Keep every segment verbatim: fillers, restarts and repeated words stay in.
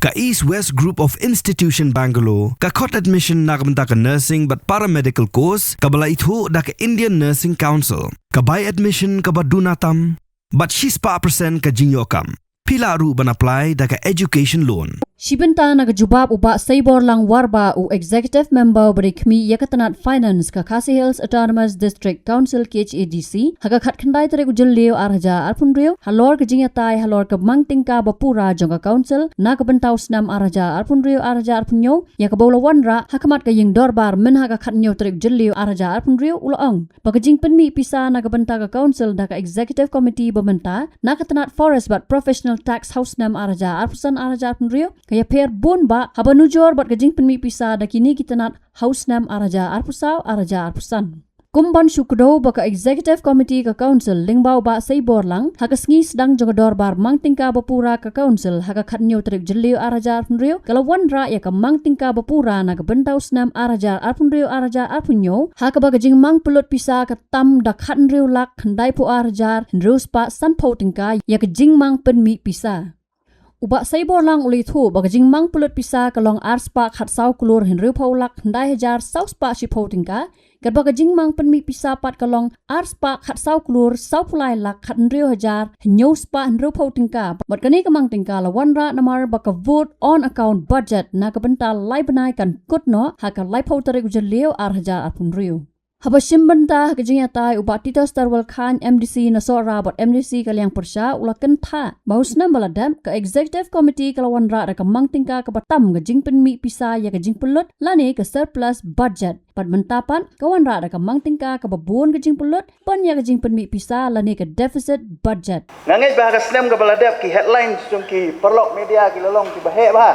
Ka East West Group of Institution Bangalore ka khot admission na ka bynta ka nursing bad paramedical course kaba la ithuh da ka Indian Nursing Council. Ka bai admission kaba duna tam bad shispah percent ka jingïoh kam. Phi lah ruh ban apply da ka education loan. Shi bynta na ka jubab u Bah Seiborlang Warbah, u Executive Member ba dei khmih ïa ka tnat Finance ka Khasi Hills Autonomous District Council, K H A D C, ha ka khatkhyndai tarik u Jylliew ar hajar arphew hynriew, halor ka jingïatai halor ka mang tyngka ba pura jong ka Council na ka bynta u snem ar hajar arphew hynriew ar hajar arphew hynñiew, ïa kaba u la wanrah ha khmat ka ïing dorbar mynha ka khathynñiew tarik u Jylliew ar hajar arphew hynriew, u la ong ba ka jingpynmih pisa na ka bynta ka Council da ka Executive Committee ba mynta na ka tnat Forest bad Professional Tax ha u snem ar hajar arphew san ar hajar arphew hynriew ka ïapher bun bah, haba nujor bad ka jingpynmih pisa da kine ki tnat ha u snem ar hajar arphew saw ar hajar arphew san. Kum ban shu kdew ba ka Executive Committee ka Council lyngba u Bah Seiborlang ha ka sngi sdang jong ka dorbar mang tyngka ba pura ka Council ha ka khathynñiew tarik Jylliew ar hajar arphew hynriew ka la wanrah ïa ka mang tyngka ba pura na ka bynta u snem ar hajar arphew hynriew ar hajar arphew hynñiew, ha kaba ka jingmang pynlut pisa ka tam da khathynriew lak khyndaiphew ar hajar hynriew spah sanphew tyngka ïa ka jingmang pynmih pisa. U Bah Seiborlang u la ïathuh ba ka jingmang pynlut pisa ka long ar spah khatsaw klur hynriewphew lak khyndai hajar saw spah shiphew tyngka, katba ka jingmang pynmih pisa pat ka long ar spah khatsaw klur sawphew lai lak khathynriew hajar hynñiew spah hynriewphew tyngka. Bad kane ka mang tyngka la wanrah namar ba ka vote on account budget na ka bynta lai bnai kan kut noh ha ka laiphew tarik u Jylliew ar hajar arphew hynriew. Haba shim bynta ha ka jingïatai u Bah Titus Tarwal Chyne, M D C na Sohra bad M D C ka Liang Pyrshah, u la kynthah ba u snem ba la dep ka Executive Committee ka la wanrah da ka mang tyngka kaba tam ka jingpynmih pisa ïa ka jingpynlut lane ka surplus budget. Bad mynta pat ka wanrah da ka mang tyngka kaba bun ka jingpynlut ban ïa ka jingpynmih pisa lane ka deficit budget. Nga ngeit ba ha ka snem kaba la dep ki headlines jong ki paralok media ki la long kiba heh bha.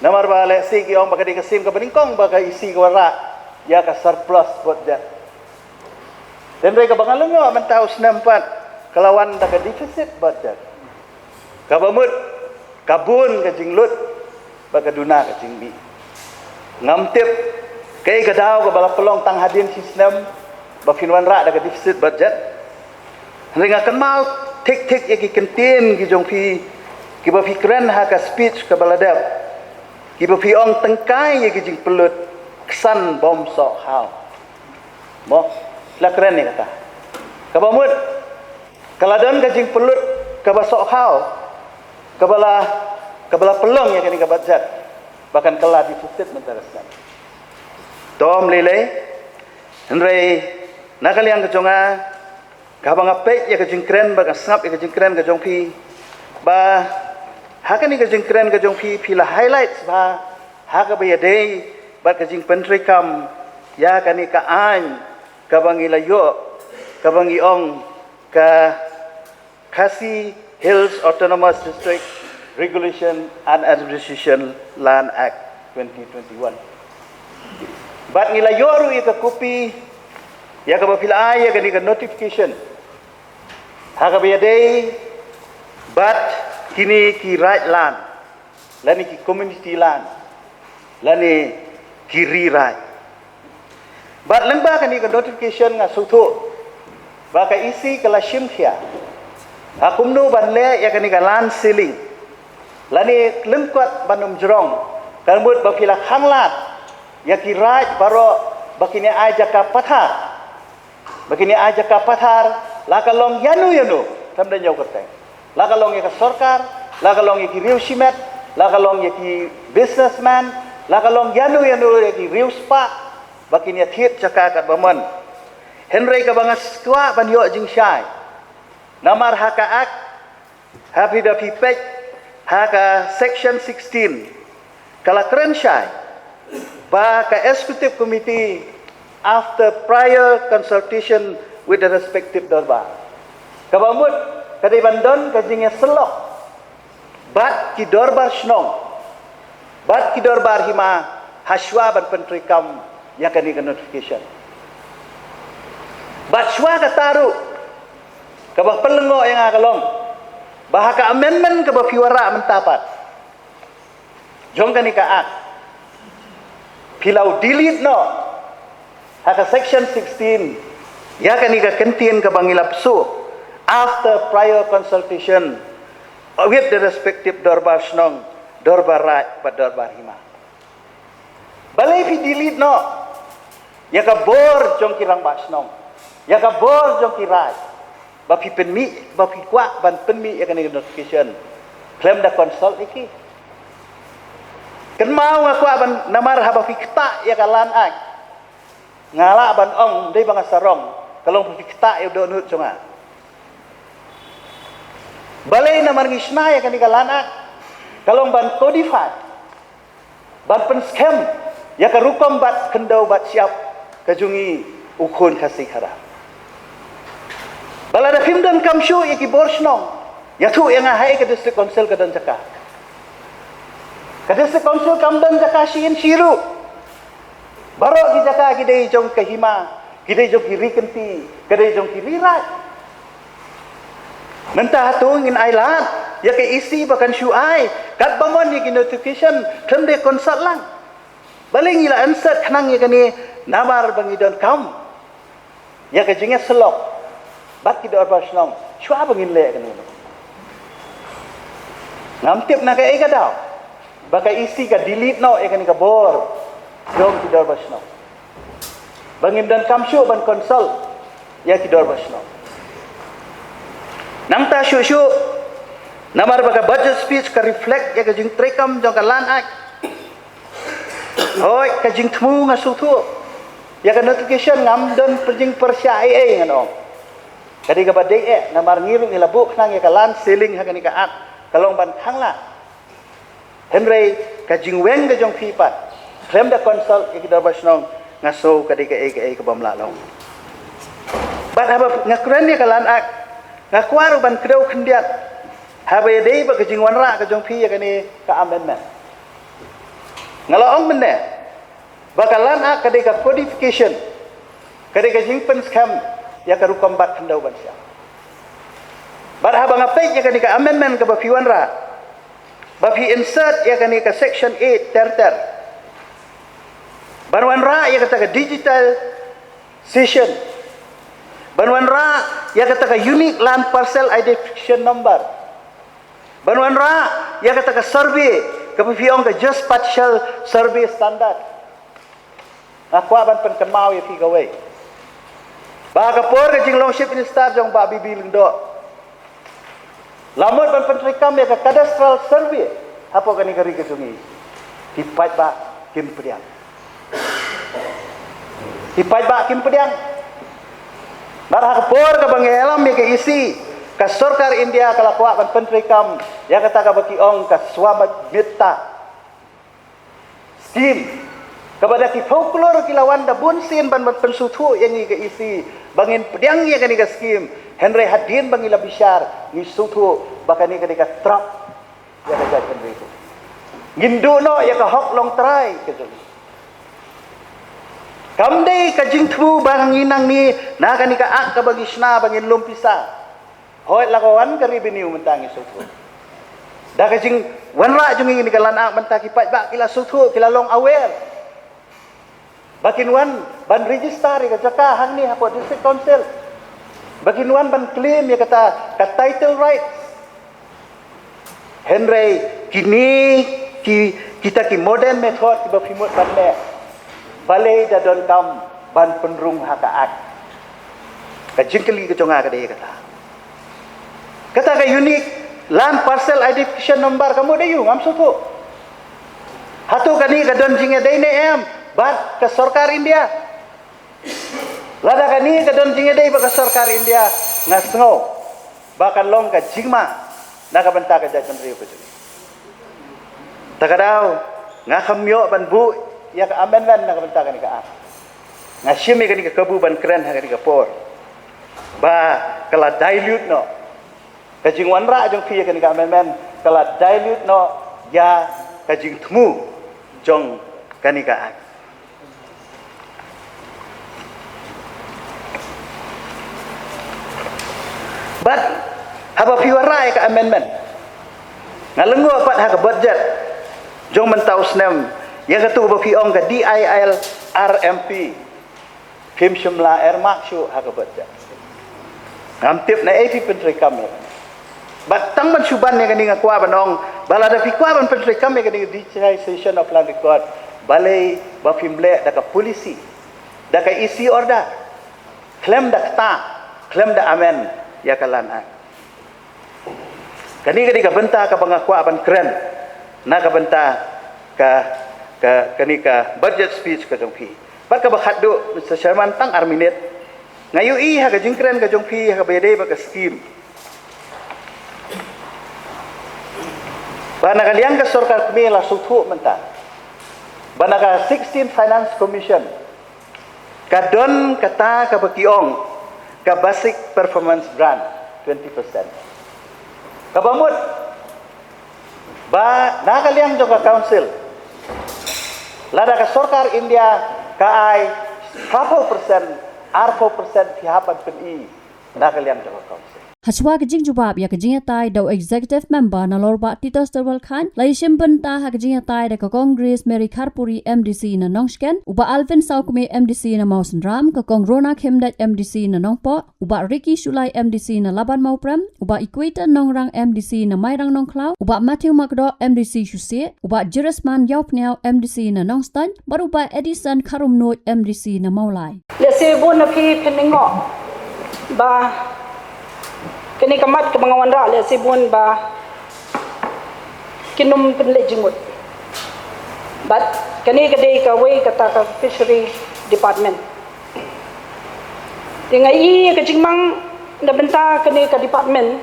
Namar ba lehse ki ong ba ka dei ka sien kaba nyngkong ba ka E C ka wanrah ïa ka surplus budget. Hynrei kaba nga lyngngoh mynta u snem pat ka la wan da ka deficit budget. Kaba mut ka bun ka jinglut bad ka duna ka jingmih. Ngam tip kaei ka daw kaba la pynlong tang hadien shi snem ba phin wanrah da ka deficit budget. Hynrei nga kynmaw thik thik ïa ki kyntien ki jong phi kiba phi kren ha ka speech kaba la dep, kiba phi ong tyngkai ïa ki jingpynlut ksan bym sohkhaw. Mo, la kren ïa kata. Kaba mut ka la don ka jingpynlut kaba sohkhaw kaba la, kaba la pynlong ïa kane ka budget ba kan kylla deficit mynta ka snem. To ym lei lei, hynrei na ka liang ka jong nga, kaba nga peit ïa ka jingkren bad nga sngap ïa ka jingkren ka jong phi, ba ha kane ka jingkren ka jong phi phi la highlight ba ha kaba ïadei bad ka jingpyntreikam ïa kane ka aiñ kaba ngi la ïoh, kaba ngi ong ka Khasi Hills Autonomous District Regulation and Administration Land Act twenty twenty-one. Bad ngi la ïoh ruh ïa ka kopi ïa kaba phi la ai ïa kane ka notification ha kaba ïadei bad kine ki raid lan lane ki community land lane ki ri raid. Bad lyngba kane ka notification nga sngewthuh ba ka E C ka la shim khia ha kumno ban leh ïa kane ka land ceiling lane lyngkot ban ym jrong, ka mut ba phi la khanglad ïa ki raid baroh ba kin ïa ai jaka pathar. Ba kin ïa ai jaka pathar, la ka long ïano ïano, tam da ñiew kyrteng. La ka long ïa ka sorkar, la ka long ïa ki riew shimet, la ka long ïa ki businessman, la ka long ïano ïano ïa ki riew spah, ba kin ïa thied jaka katba mon. Hynrei kaba nga kwah ban ïoh jingshai. Namar ha ka Act, ha phi da phi peit ha ka section sixteen, ka la kren shai ba ka executive committee, after prior consultation with the respective dorbar, kaba mut ka dei ban don ka jingïasyllok bad ki dorbar shnong bad ki dorbar hima ha shuwa ban pyntreikam ïa kane ka notification. Bad shuwa kata ruh, kaba pynlyngngoh ïa nga ka long ba ha ka amendment kaba phi wanrah mynta pat jong kane ka Act, phi la u delete noh ha ka section sixteen ïa kane ka kyntien kaba ngi la pynsuh, after prior consultation with the respective dorbar shnong, dorbar raij bad dorbar hima. Balei phi delete noh ïa ka bor jong ki rangbah shnong, ïa ka bor jong ki raij, ba phi pynmih, ba phi kwah ban pynmih ïa kane ka notification khlem da consult ïa ki? Kynmaw nga kwah ban, namar haba phi ktah ïa ka Land Act, nga lah ban ong, dei ba nga sarong, ka long ba phi ktah ïa u dohnud jong nga. Balei? Namar ngi shna ïa kane ka Land Act ka long ban codify, ban pynskhem ïa ka rukom bat khyndew bat shyiap ka jong ngi, u khun Khasi Khara. Ba lada phim donkam shuh ïa ki bor shnong, ïathuh ïa nga, haei ka District Council ka don jaka? Ka District Council kam don jaka shi inch shi ruh. Baroh ki jaka ki dei jong ka hima, ki dei jong ki ri kynti, ki dei jong ki ri raij. Mynta hato ngin ailad ïa ka E C ba kan shu ai katba mon ïa ki notification khlem da consult lang? Balei ngi la answer khnang ïa kane? Namar ba ngi donkam ïa ka jingïasyllok bad ki dorbar shnong shuwa ba ngin leh kane. Ngam tip na kaei ka daw ba ka E C ka delete noh ïa kane ka bor jong ki dorbar shnong, ba ngim donkam shuh ban consult ïa ki dorbar shnong. Nangta shuh shuh, namar ba ka budget speech ka reflect ïa ka jingtreikam jong ka Land Act. Hooid, ka jingthmu, nga sngewthuh, ïa ka notification ngam don pynjingpyrshah ei ei, ngan ong. Ka dei kaba dei eh, namar ngi ruh ngi la buh khnang ïa ka land ceiling ha kane ka Act, ka long ban khang lad. Hynrei ka jingweng ka jong phi pat, khlem da consult ïa ki dorbar shnong, nga sngew ka dei kaei kaei ka bym lah long. Bad haba nga kren ïa ka Land Act, nga kwah ruh ban kdew khyndiat haba ïadei bad ka jingwanrah ka jong phi ïa kane ka amendment. Nga la ong mynne ba ka Land Act ka dei ka codification, ka dei ka jingpynskhem ïa ka rukom bat khyndew ban shyiap. Bad haba nga peit ïa kane ka amendment kaba phi wanrah, ba phi insert ïa kane ka section eight ter ter, ban wanrah ïa kata ka digitization, ban wanrah ïa kata ka unique land parcel identification number, ban wanrah ïa kata ka survey kaba phi ong ka Geospatial Survey Standard. Nga kwah ban pynkynmaw ïa phi kawei, ba ha ka por ka jinglong Chief Minister jong Bah B B Lyngdoh, la mut ban pyntreikam ïa ka cadastral survey hapoh kane ka ri ka jong ngi, ki paidbah kim pdiang. Ki paidbah kim pdiang. Namar ha ka por kaba ngi ïalam ïa ka E C, ka sorkar India ka la kwah ban pyntreikam ïa kata kaba ki ong ka Swamita scheme, kaba da ki phew klur ki la wan da bun sien ban, ban pynsngewthuh ïa ngi ka E C ba ngin pdiang ïa kane ka scheme. Hynrei hadien ba ngi la bishar, ngi sngewthuh ba kane ka dei ka trap ïa ka jaitbynriew. Ngin duh noh ïa ka hok longtrai ka jong ngi. Kam dei ka jingthmu ba ngi nangne na kane ka Act kaba ngi shna ba ngin lum pisa. Hooid, la ka wan ka revenue mynta ngi sngewthuh. Da ka jingwanrah jong ngi ïa kane ka Land Act mynta ki paidbah ki la sngewthuh, ki la long aware. Ba kin wan ban register ïa ka jaka hangne hapoh District Council. Ba kin wan ban claim ïa kata ka title rights. Hynrei kine ki, kita ki modern method kiba phi mut ban leh, balei da donkam ban pynrung ha ka Act? Ka jingkylli ka jong nga ka dei kata. Kata ka unique land parcel identification number ka mut aïu, ngam sngewthuh. Hato kane ka don jingïadei ne em bad ka sorkar India? Lada kane ka don jingïadei bad ka sorkar India, nga sngew ba kan long ka jingma na ka bynta ka jaitbynriew ka jong ngi. Ta ka daw, nga kham ïoh ban buh ïa ka amendment na ka bynta kane ka Act. Nga shim ïa kane ka kabu ban kren ha kane ka por ba ka la dilute noh. Ka jingwanrah jong phi ïa kane ka amendment ka la dilute noh ïa ka jingthmu jong kane ka Act. Bad haba phi wanrah ïa ka amendment, nga lyngngoh pat ha ka budget jong mynta u snem, ïa katu ba phi ong ka D I L R M P, phim shym la earmark shuh ha ka budget. Ngam tip naei phi pyntreikam ïa kane. Bad tang ban shu ban ïa kane nga kwah ban ong, Ba lada phi kwah ban pyntreikam ïa ka digitization of land record, balei ba phim leh da ka policy, da ka E C order, khlem da kata, khlem da amend ïa ka Land Act. Kane ka dei ka bynta kaba nga kwah ban kren na ka bynta ka, ka, kane ka budget speech ka jong phi. Bad kaba khatduh, Mister Chairman, tang ar minit. Nga ïohi ha ka jingkren ka jong phi ha kaba ïadei bad ka scheme, ba na ka liang ka sorkar kmie la sngewthuh mynta ba na ka sixteen Finance Commission ka don kata kaba ki ong ka basic performance grant twenty percent. Kaba mut ba na ka liang jong ka council, lada ka sorkar India ka ai phra phew percent, ar phew percent phi hap ban pyni na ka liang jong ka council. Hashwa ka jingjubab ïa ka jingïatai da u Executive Member Nalor Bah Titos Terwal Khan, la ïashim bynta ha ka jingïatai da ka Congress Mary Kharpuri M D C na Nongshken, u Bah Alvin Sawkmie M D C na Mawsynram, ka Kong Rona Khymdeit M D C na Nongpoh, u Bah Ricky Shullai M D C na Laban Mawprem, u Bah Equator Nongrang M D C na Mairang Nongkhlaw, u Bah Matthew Makdoh M D C Shusieh, u Bah Jirisman Ïawphniaw M D C na Nongstoiñ, bad u Bah Edison Kharumnuid M D C na Mawlai. Lehse bun na phi phin ïohi ba kane ka mat kaba nga wanrah, lehse bun ba kin ym pynleit jingmut. Bad kane ka dei kawei kata ka Fishery Department. Te nga ïohi ka jingmang na bynta kane ka department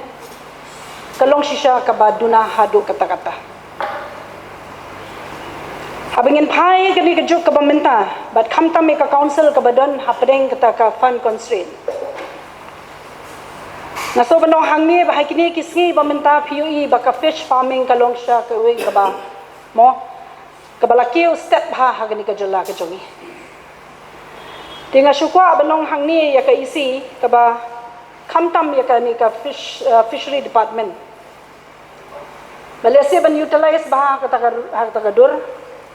ka long shisha kaba duna haduh katta katta. Haba ngin phai kane ka juk kaba mynta, bad khamtam ïa ka council kaba don hapdeng kata ka fund constraint. Nga sngewbha ban ong hangne ba ha kine ki sngi ba mynta phi ïohi ba ka fish farming ka long shisha kawei kaba, mo, kaba la kiew stet bha ha kane ka jylla ka jong ngi. Te nga shu kwah ban ong hangne ïa ka E C kaba khamtam ïa kane ka fish, uh, fishery department. Ba lehse ban utilize bha ha kata ka, ha kata ka dur,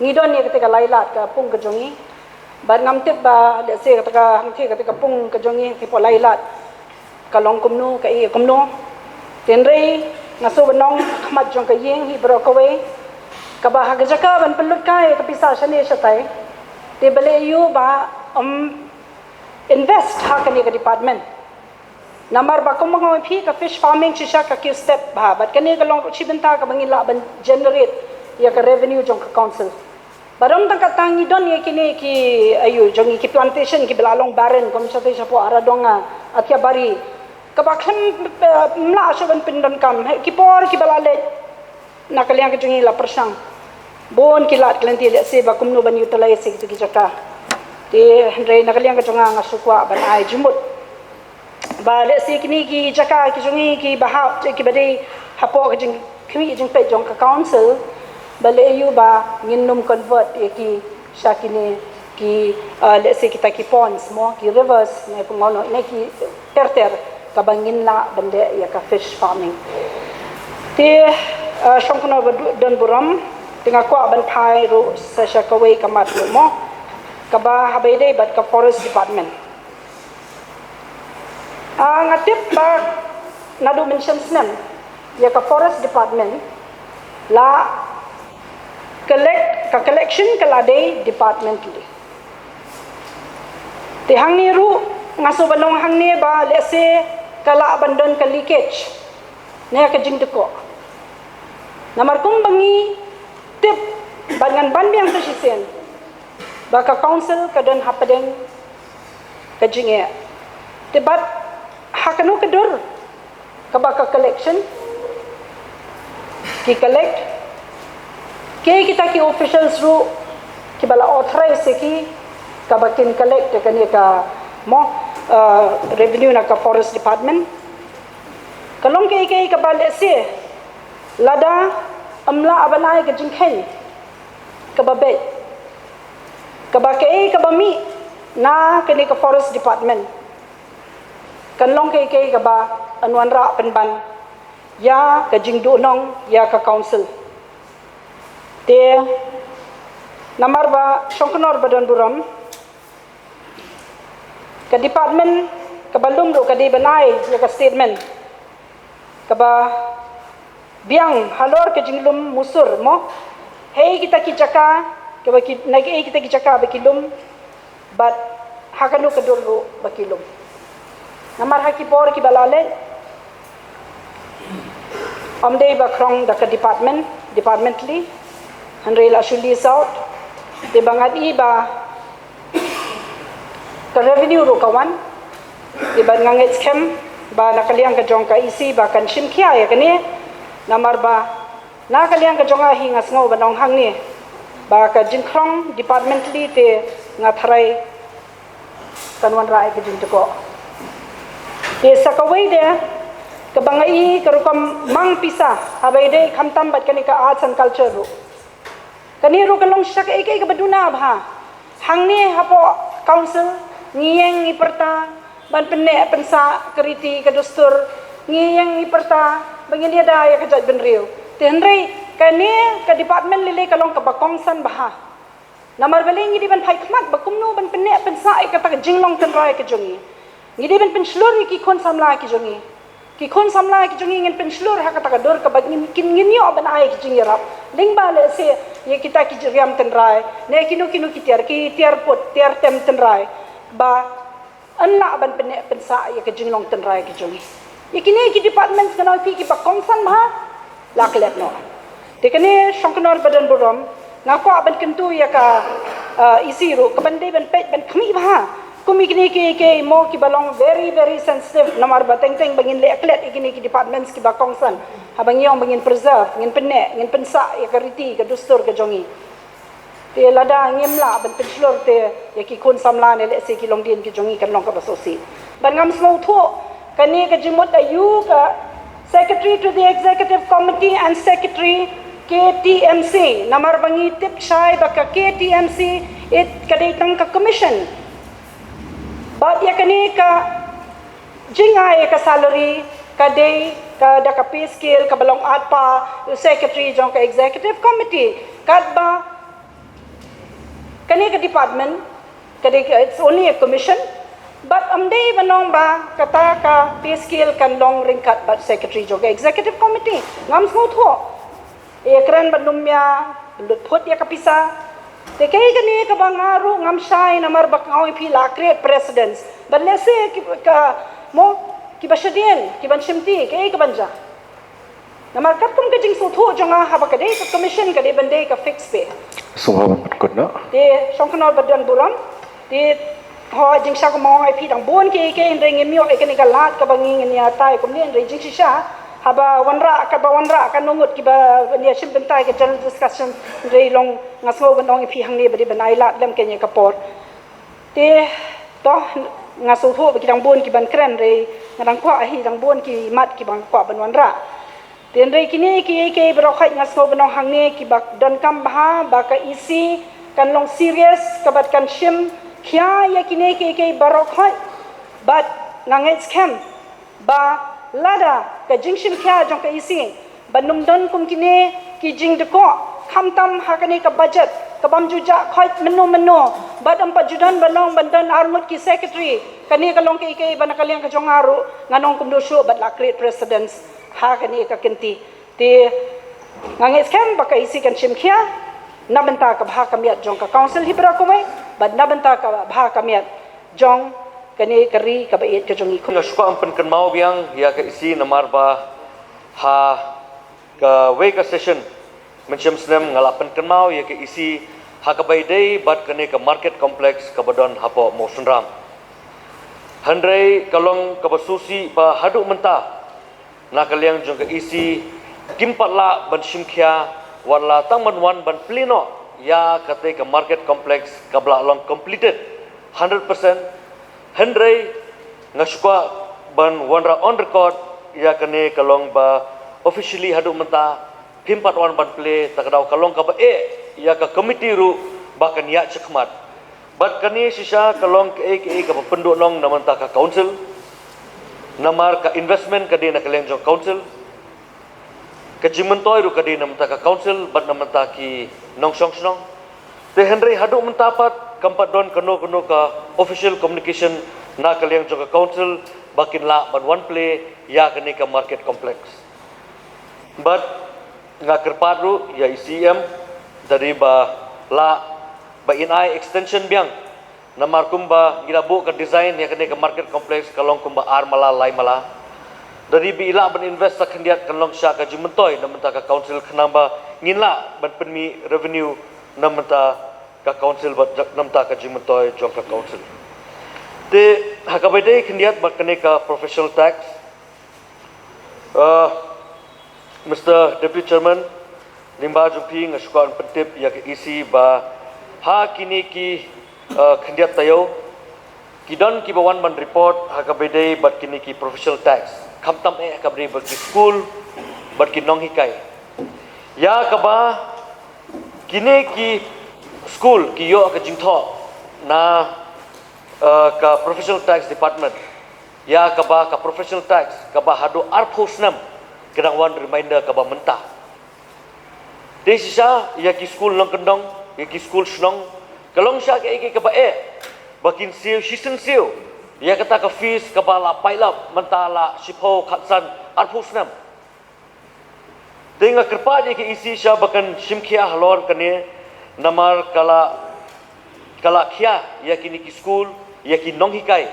ngi don ïa kata ka lai lad ka pung ka jong ngi. Bad ngam tip ba lehse kata ka, hangtei kata ka pung ka jong ngi, hangtei hapoh lai lad ka long kumno, ka ïa kumno. Hynrei nga sngewbha ban ong ha khmat jong ka ïing hi baroh kawei, kaba ha ka jaka ban pynlut kai ka pisa shane shatai, te balei aiu ba ym invest ha kane ka department. Namar ba kumba nga ong ïa phi, ka fish farming shisha ka kiew stet bha, bad kane ka long shi bynta kaba ngin lah ban generate ïa ka revenue jong ka council. Bad ym tang katta, ngi don ïa kine ki, aiu, jong ngi ki plantation kiba la long barren, kum shatai shapoh Aradong, ah, Athiabari, kaba khlem, eh, ym lah shuh ban pyndonkam. Hei, ki por kiba la leit na ka liang ka jong ngi la pyrshang bun ki lad ki lynti, lehse ba kumno ban utilize ïa kito ki jaka. Te hynrei na ka liang ka jong nga, nga shu kwah ban ai jingmut ba lehse kine ki jaka ki jong ngi kiba hap, kiba dei hapoh ka jingkhmih jingpeit jong ka council, balei aiu ba ngin ym convert ïa ki sha kine ki, uh, lehse kita ki ponds, mo, ki rivers, ne pyngon, ne ki ter ter, kaba ngin lah ban leh ïa ka fish farming. Te, uh, Shongknor ba du-, don burom, te nga kwah ban phai ruh sa sha kawei ka mat ruh, mo, kaba ha ba ïadei bad ka forest department. Ah, nga tip ba naduh mynshem snem ïa ka forest department la collect, ka collection ka la dei departmentally. Te hangne ruh nga sngewbha ban ong hangne ba lehse ka lah ban don ka leakage ne ka jingdkoh. Namar kumba ngi tip bad ngan ban biang sa shisien ba ka council ka don hapdeng ka jingeh. Te bad ha kano ka dur kaba ka collection ki collect, kiei kita ki officials ruh kiba la authorize ïa ki kaba kin collect ïa kane ka, mo, uh, revenue na ka forest department. Ka long kaei kaei kaba lehse lada ym lah ban ai ka jingkheiñ kaba beit, kaba kaei kaba mih na kane ka forest department, kan long kaei kaei kaba yn wanrah pynban ïa ka jingduhnong ïa ka council. Te namar ba Shongknor ba don burom, ka department kaba lum ruh ka dei ban ai ïa ka statement kaba biang halor ka jinglum musur mo. Hei kita ki jaka, kaba ki, na ki, hei kita ki jaka ba ki lum, bad ha kano ka dur ruh ba ki lum. Namar ha ki por kiba la leit, ym dei ba khrong da ka department, departmentally, hynrei la shu list out, te ba ngat i ba ka revenue ruh ka wan, te ba nga ngeit skhem ba na ka liang ka jong ka E C ba kan shim khia ïa kane, namar ba na ka liang ka jong nga hi nga sngew ba nong hangne, ba ka jingkhrong departmentally te nga tharai kan wanrah ïa ka jingtkoh. Te sa kawei de, kaba nga i ka rukom mang pisa, haba ïadei khamtam bad kane ka arts and culture ruh. Kane ruh ka long shisha kaei kaei kaba duna bha. Hangne hapoh council, ngi ïeng ngi pyrta ban pynneh pynsah ka riti ka dustur, ngi ïeng ngi pyrta ba ngin ïada ïa ka jaitbynriew. Te hynrei kane ka department lei lei ka long kaba kongsan bha. Namar balei ngi dei ban phai khmat ba kumno ban pynneh pynsah ïa kata ka jinglong tynrai ka jong ngi. Ngi dei ban pynshlur ïa ki khun samla ki jong ngi. Ki khun samla ki jong ngi ngin pynshlur ha kata ka dur kaba ngin, kin ngin ïoh ban ai ki jingïarap. Lyngba lehse ïa kita ki jingriam tynrai, ne kino kino ki tiar, ki tiar put, tiar tem tynrai. Ba yn lah ban pynneh pynsah ïa ka jinglong tynrai ki jong ngi. Ïa kine ki departments nga ong ïa phi kiba kongsan bha, la klet noh. Te kane Shongknor ba don burom, nga kwah ban kyntu ïa ka, uh, E C ruh, ka ban dei ban peit ban khmih bha. Kum ïa kine kiei kiei mo kiba long very, very sensitive, namar ba teng teng ba ngin leh klet ïa kine ki departments kiba kongsan. Haba ngi ong ba ngin preserve, ngin pynneh, ngin pynsah ïa ka riti, ka dustur ka jong ngi. Te lada ngim lah ban pynshlur te ïa ki khun samla ne lehse ki longdien ki jong ngi kan long kaba sngewsih. Bad ngam sngewthuh kane ka jingmut aïu ka Secretary to the Executive Committee and Secretary K T M C. Namar ba ngi tip shai ba ka K T M C it ka dei tang ka commission. Bad ïa kane ka jingai ka salary ka dei ka da ka pay scale kaba long artpa u secretary jong ka executive committee. Katba kane ka department ka dei ka, it's only a commission, but ym dei ban ong ba kata ka pay scale kan long ryngkat bad secretary jong ka executive committee. Ngam sngewthuh. Ïa kren ban ym ïa lut phut ïa ka pisa. Te kaei kane kaba nga ruh ngam shai namar ba nga ong ïa phi la create precedence. Bad lehse ki, ka mo kiba shadien kiban shimti kaei kaban jia. Namar katkum ka jingsngewthuh jong nga haba ka dei ka commission ka dei ban dei ka fixed pay. Sngewbha ban pynkut noh. Te Shongknor ba don burom. Te ho jingshisha kumba nga ong ïa phi dang bun kiei kiei hynrei ngim ïoh ïa kane ka lad kaba ngi ngin ïa tai kumne hynrei jingshisha haba wanrah kaba wanrah ka nongut kiba ïa shim bynta ïa ka general discussion hynrei long nga sngew ban ong ïa phi hangne ba dei ban ai lad lem kane ka por. Te to nga sngewthuh ba ki dang bun kiban kren hynrei nga dang kwah hi dang bun ki mat kiba nga kwah ban wanrah. Te hynrei kine kiei kiei baroh khoit nga sngew ban ong hangne kiba donkam bha ba ka E C kan long serious ka bad kan shim khia ïa kine kiei kiei baroh khoit. Bad nga ngeit skhem ba lada ka jingshim khia jong ka E C ban ym don kum kine ki jingdkoh khamtam ha kane ka budget ka bym ju jah khoit mynno mynno bad ym pat ju don ban long ban don arngut ki secretary kane ka long kiei kiei ba na ka liang ka jong nga ruh ngan ong kumno shuh bad la create precedence. Ha kane ka kynti. Te nga ngeit skhem ba ka E C kan shim khia na bynta ka bha ka miat jong ka council hi baroh kawei bad na bynta ka bha ka miat jong kane ka ri kaba ïeit ka jong ngi. Nga shu kwah pynkynmaw biang ïa ka E C namar ba ha kawei ka session mynshem snem nga la pynkynmaw ïa ka E C ha kaba ïadei bad kane ka market complex kaba don hapoh Mawsynram. Hynrei ka long kaba sngewsih ba haduh mynta na ka liang jong ka E C kim pat lah ban shim khia wat la tang ban wan ban plie noh ïa kata ka market complex kaba la long completed hundred percent. Hynrei nga shu kwah ban wanrah on record ïa kane ka long ba officially haduh mynta phim pat wan ban plie, ta ka daw ka long kaba eh ïa ka committee ruh ba kan ïaid shakhmat. Bad kane shisha ka long kaei kaei kaba pynduh noh na bynta ka council. Namar ka investment ka dei na ka liang jong council. Ka jingmyntoi ruh ka dei na bynta ka council bad na bynta ki nongshong shnong. Te hynrei haduh mynta pat kam pat don kano kano ka official communication na ka liang jong ka council ba kin lah ban wan plie ïa kane ka market complex. Bad nga kyrpad ruh ïa i C E M da dei ba lah ba in ai extension biang. Namar kumba ngi la buh ka design ïa kane ka market complex ka long kumba ar mala lai mala. Da dei ba i lah ban invest sa khyndiat kan long sha ka jingmyntoi na bynta ka council khnang ba ngin lah ban pynmih revenue na bynta ka council bad na bynta ka jingmyntoi jong ka council. Te ha kaba ïadei khyndiat bad kane ka professional tax, uh, Mister Deputy Chairman, lyngba jong phi nga shu kwah pyntip ïa ka E C ba ha kine ki, uh, khyndiat taïew ki don kiba wan ban report ha kaba ïadei bad kine ki professional tax. Khamtam eh ha kaba ïadei bad ki skul bad ki nonghikai. Ïa kaba kine ki skul ki ïoh ka jingthoh na, uh, ka professional tax department. Ïa kaba ka professional tax kaba haduh arphew snem ka dang wan reminder kaba mynta. Te shisha ïa ki skul nongkyndong, ïa ki skul shnong, ka long shisha kaei kaei kaba eh ba kin siew shisien siew ïa kata ka fees kaba la pile up mynta la shiphew, khatsan, arphew snem. Te nga kyrpad ïa ka E C shisha ba kan shim khia halor kane, namar ka la, ka la khia ïa kine ki skul, ïa ki nonghikai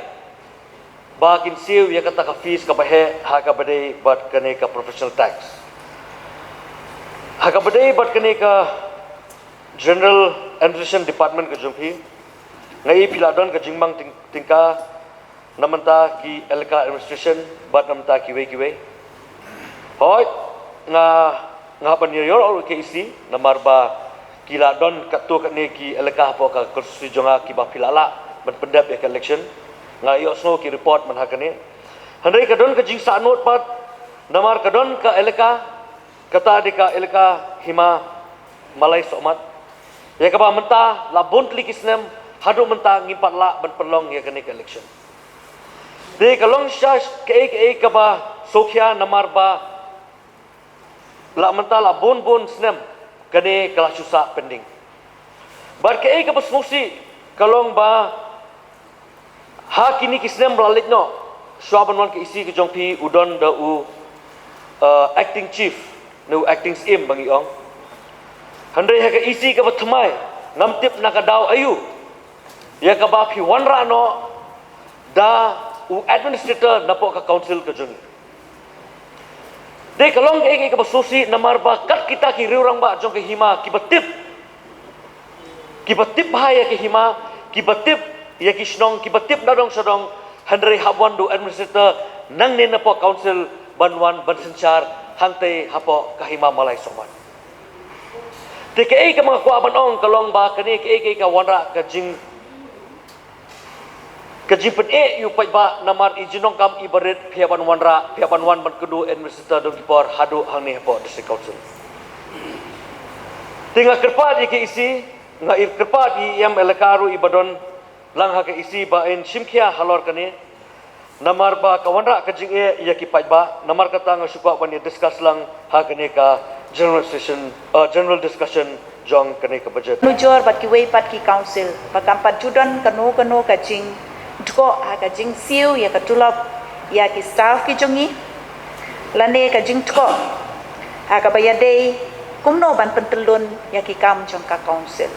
ba kin siew ïa kata ka fees kaba heh ha kaba ïadei bad kane ka professional tax. Ha kaba ïadei bad kane ka General Administration Department ka jong phi, nga i phi la don ka jingmang tyng-, tyngka na bynta ki elaka administration bad na bynta kiwei kiwei. Hooid, nga, nga hap ban ïa ïoh ruh ka E C namar ba ki la don katto katne ki elaka hapoh ka constituency jong nga kiba phi la lah ban pyndep ïa ka election. Nga ïohsngew ki report man ha kane. Hynrei ka don ka jingsahnud pat namar ka don ka elaka, kata dei ka elaka Hima Malai Sohmat, ïa kaba mynta la bun tylli ki snem haduh mynta ngim pat lah ban pynlong ïa kane ka election. Te ka long shisha kaei kaei kaba sngewkhia namar ba la mynta la bun bun snem kane ka la shu sah pending. Bad kaei kaba sngewsih ka long ba ha kine ki snem ba la leit noh, shuwa ban wan ka E C ka jong phi, u don da u, uh, acting chief ne u acting syiem ba ngi ong. Hynrei ha ka E C kaba thymmai ngam tip na ka daw aïu ïa kaba phi wanrah noh da u administrator napoh ka council ka jong ngi. Te ka long kaei kaei kaba sngewsih namar ba kat kita ki riewrangbah jong ka Hima kiba tip, kiba tip bha ïa ka Hima, kiba tip ïa ki shnong, kiba tip na dong sha dong, hynrei hap wan da u administrator nangne napoh council ban wan ban synshar hangtei hapoh ka Hima Malai Sohmat. Te kaei kaba nga kwah ban ong ka long ba kane kaei kaei ka wanrah ka jing, ka jingpyneh ïa u paidbah namar i jingdonkam iba rit phi hap ban wanrah, phi hap ban wan ban kynduh administrator don ki por haduh hangne hapoh District Council. Te nga kyrpad ïa ka E C, nga kyrpad ïa i E M elaka ruh iba don lang ha ka E C ba in shim khia halor kane. Namar ba ka wanrah ka jingeh ïa ki paidbah, namar kata nga shu kwah ban ïa discuss lang ha kane ka general session, uh, general discussion jong kane ka budget. Nujor bad kiwei pat ki council ba kam pat ju don kano kano ka jingdkoh ha ka jingsiew ïa ka tulop ïa ki staff ki jong ngi, lane ka jingdkoh ha kaba ïadei kumno ban pyntyllun ïa ki kam jong ka council.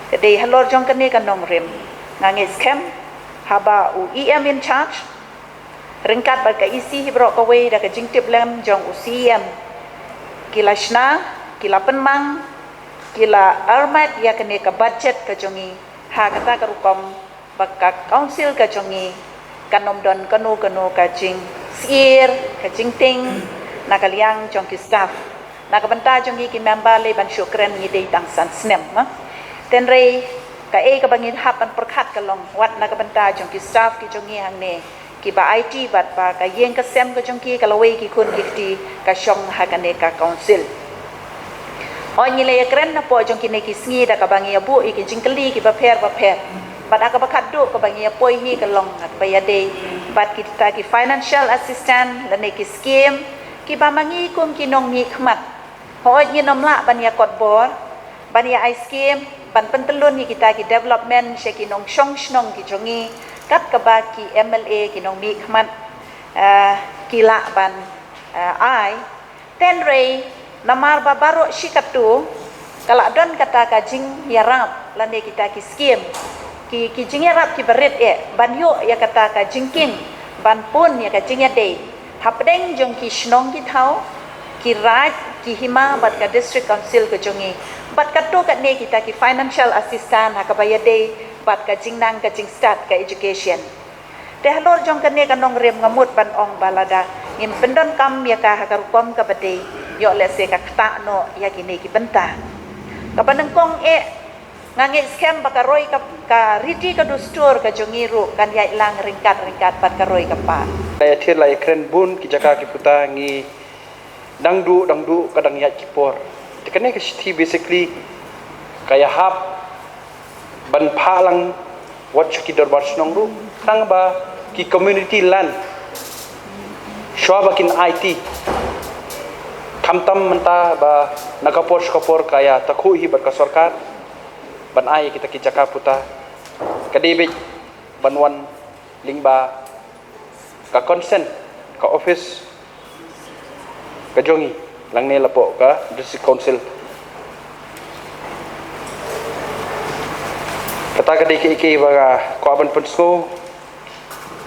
Ka dei halor jong kane ka nongrim nga ngeit skhem haba u E M in charge ryngkat bad ka E C hi baroh kawei da ka jingtiplem jong u C E M ki la shna, ki la pynmang, ki la armat ïa kane ka budget ka jong ngi ha kata ka rukom ba ka council ka jong ngi kan ym don kano kano ka jingsyier, ka jingtieng na ka liang jong ki staff. Na ka bynta jong ngi ki member lei ban shu kren ngi dei tang san snem, ma. Hynrei kaei kaba ngi hap ban pyrkhat ka long wat na ka bynta jong ki staff ki jong ngi hangne, kiba aiti bad ba ka ïing ka sem ka jong ki, ka lawei ki khun ki kti ka shong ha kane ka council. Hooid, ngi la ïakren napoh jong kine ki sngi da kaba ngi ïa buh ïa ki jingkylli kiba pher ba pher. Bad ha kaba khatduh kaba ngi ïa poi hi ka long ha kaba ïadei bad kita ki financial assistance lane ki scheme kiba ma ngi kum ki nongmihkhmat, hooid, ngin ym lah ban ïa kot bor ban ïa ai scheme ban pyntyllun ïa kita ki development sha ki nongshong shnong ki jong ngi kat kaba ki M L A ki nongmihkhmat, eh, ki lah ban, eh, ai. Hynrei namar ba baroh shi katto ka la don kata ka jingïarap lane kita ki skim, ki, ki jingïarap kiba rit eh ban ïoh ïa kata ka jingkieng ban pun ïa ka jingïadei hapdeng jong ki shnong ki thaw, ki raid, ki hima bad ka District Council ka jong ngi, bad katto katne kita ki financial assistance ha kaba ïadei bad ka jingnang ka jingstad ka education. Te halor jong kane ka nongrim nga mut ban ong ba lada ngim pyndonkam ïa ka ha ka rukom kaba dei, ïoh lehse ka ktah noh ïa kine ki bynta. Kaba nyngkong eh, nga ngeit skhem ba ka roi ka, ka riti ka dustur ka jong ngi ruh kan ïaid lang ryngkat ryngkat bad ka roi ka par. La ïathir la ïakren bun ki jaka ki puta, ngi dang duh dang duh ka dang ïaid ki por. Te kane ka shithi basically ka ïahap ban phah lang wat sha ki dorbar shnong ruh, tang ba ki community land shuwa ba kin aiti. Khamtam mynta ba na ka por sha ka por ka ïatakhuh hi bad ka sorkar ban ai kita ki jaka puta, ka dei beit ban wan lyngba ka consent ka office ka jong ngi, lane lapoh ka District Council. Kata ka dei kaei kaei ba nga kwah ban pynsngew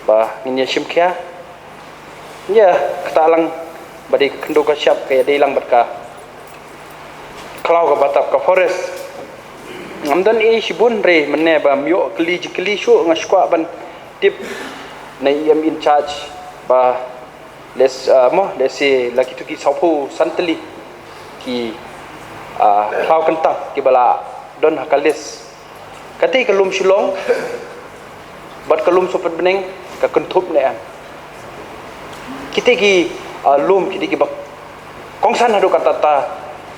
ba ngin ïa shim khia. Ïa, kata lang ba dei ka khyndew ka shyiap ka ïadei lang bad ka khlaw ka batap ka forest. Ngam don ei shibun re mynne ba ym ïoh kylli jingkylli shuh, nga shu kwah ban tip na i em in charge ba lehse, ah, mo, lehse la kito ki sawphew san tylli ki, ah, khlaw kyntang kiba la don ha ka list. Kata ka lum Shillong bad ka lum Sohpetbneng ka kynthup ne em? Kita ki, ah, lum kita kiba kongsan haduh katta katta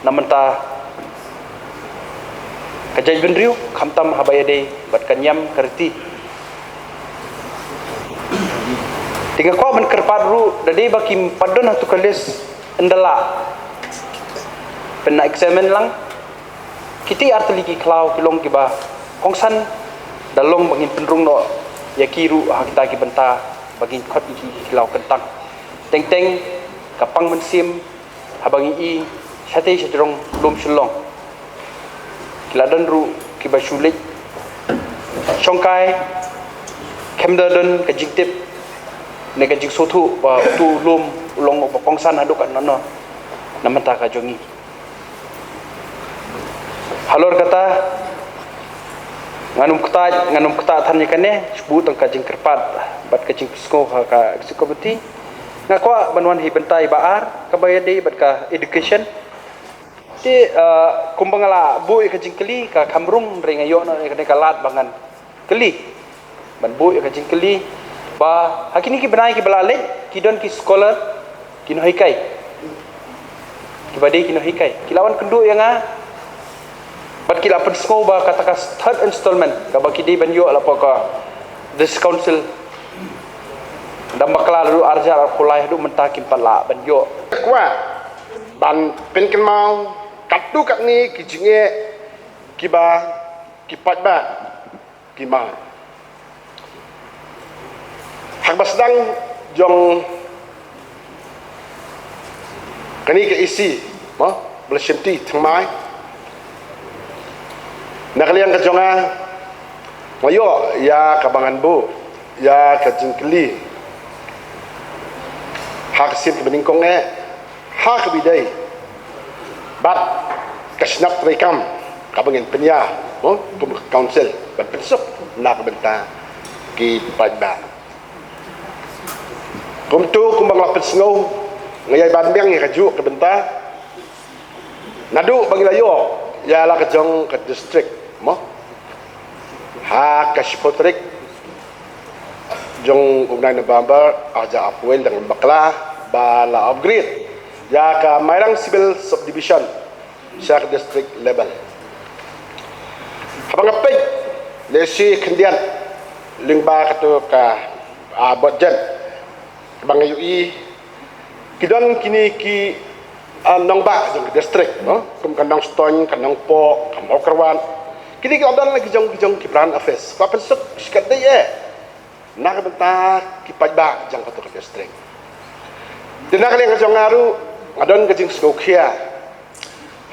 na mynta ka jaitbynriew, khamtam haba ïadei bad ka niam ka riti. Te nga kwah ban kyrpad ruh, da dei ba kim pat don ha tu ka list, ynda lah pynexamine lang. Kita ar tylli ki khlaw ki long kiba kongsan, da long ba ngin pynrung noh ïa ki ruh ha kita ki bynta ba ngin khot ïa ki khlaw kyntang. Teng teng ka pang mynsiem haba ngi i shatei shatei jrong lum Shillong, ki la don ruh kiba shu leit shongkai, khlem da don ka jingtip ne ka jingsngewthuh ba utu u lum u long uba kongsan haduh katno katno na bynta ka jong ngi. Halor kata, ngan ym ktah, ngan ym ktah than ïa kane, shu buh tang ka jingkyrpad bad ka jingpynsngew ha ka executive committee. Nga kwah ban wan hi bynta iba ar, kaba ïadei bad ka education. Te, ah, kumba nga la buh ïa ka jingkylli, ka kham rung re nga ïoh noh ïa kane ka lad ba ngan kylli. Ban buh ïa ka jingkylli ba ha kine ki bnai kiba la leit, ki don ki scholar, ki nonghikai, kiba dei ki nonghikai, ki la wan kynduh ïa nga bad ki la pynsngew ba kata ka third installment kaba ki dei ban ïoh la pok ka District Council, dang bakla la duh ar hajar arphew lai haduh mynta kim pat lah ban ïoh. Kwah ban pynkynmaw katto katne ki jingeh kiba ki paidbah ki mar. Ha kaba sdang jong kane ka E C, mo, ba la shimti thymmai, na ka liang ka jong nga, nga ïoh ïa kaba ngan buh ïa ka jingkylli ha ka sien kaba nyngkong eh, ha kaba ïadei bad ka shnat treikam kaba ngin pynïar, mo, kum ka council ban pynsuk na ka bynta ki paidbah. Kumto kumba nga la pynsngew, nga ïai ban biang ïa kajuh ka bynta naduh ba ngi la ïoh ïa la ka jong ka district, mo, ha ka shiphew tarik jong u bnai November ar hajar arphew wei, dang bakla ba la upgrade ïa ka Mairang Civil Subdivision sha ka district level. Haba nga peit lehse khyndiat lyngba kato ka, ah, budget, ba nga ïohi ki don kine ki, ah, nongbah jong ka district, no, kum ka Nongstoiñ, ka Nongpoh, ka Mawkyrwat. Kine ki la don la ki jong ki jong ki branch office, ba pynsuk shi katdei eh na ka bynta ki paidbah jong kato ka district. Te na ka liang ka jong nga ruh, Nga don ka jingsngewkhia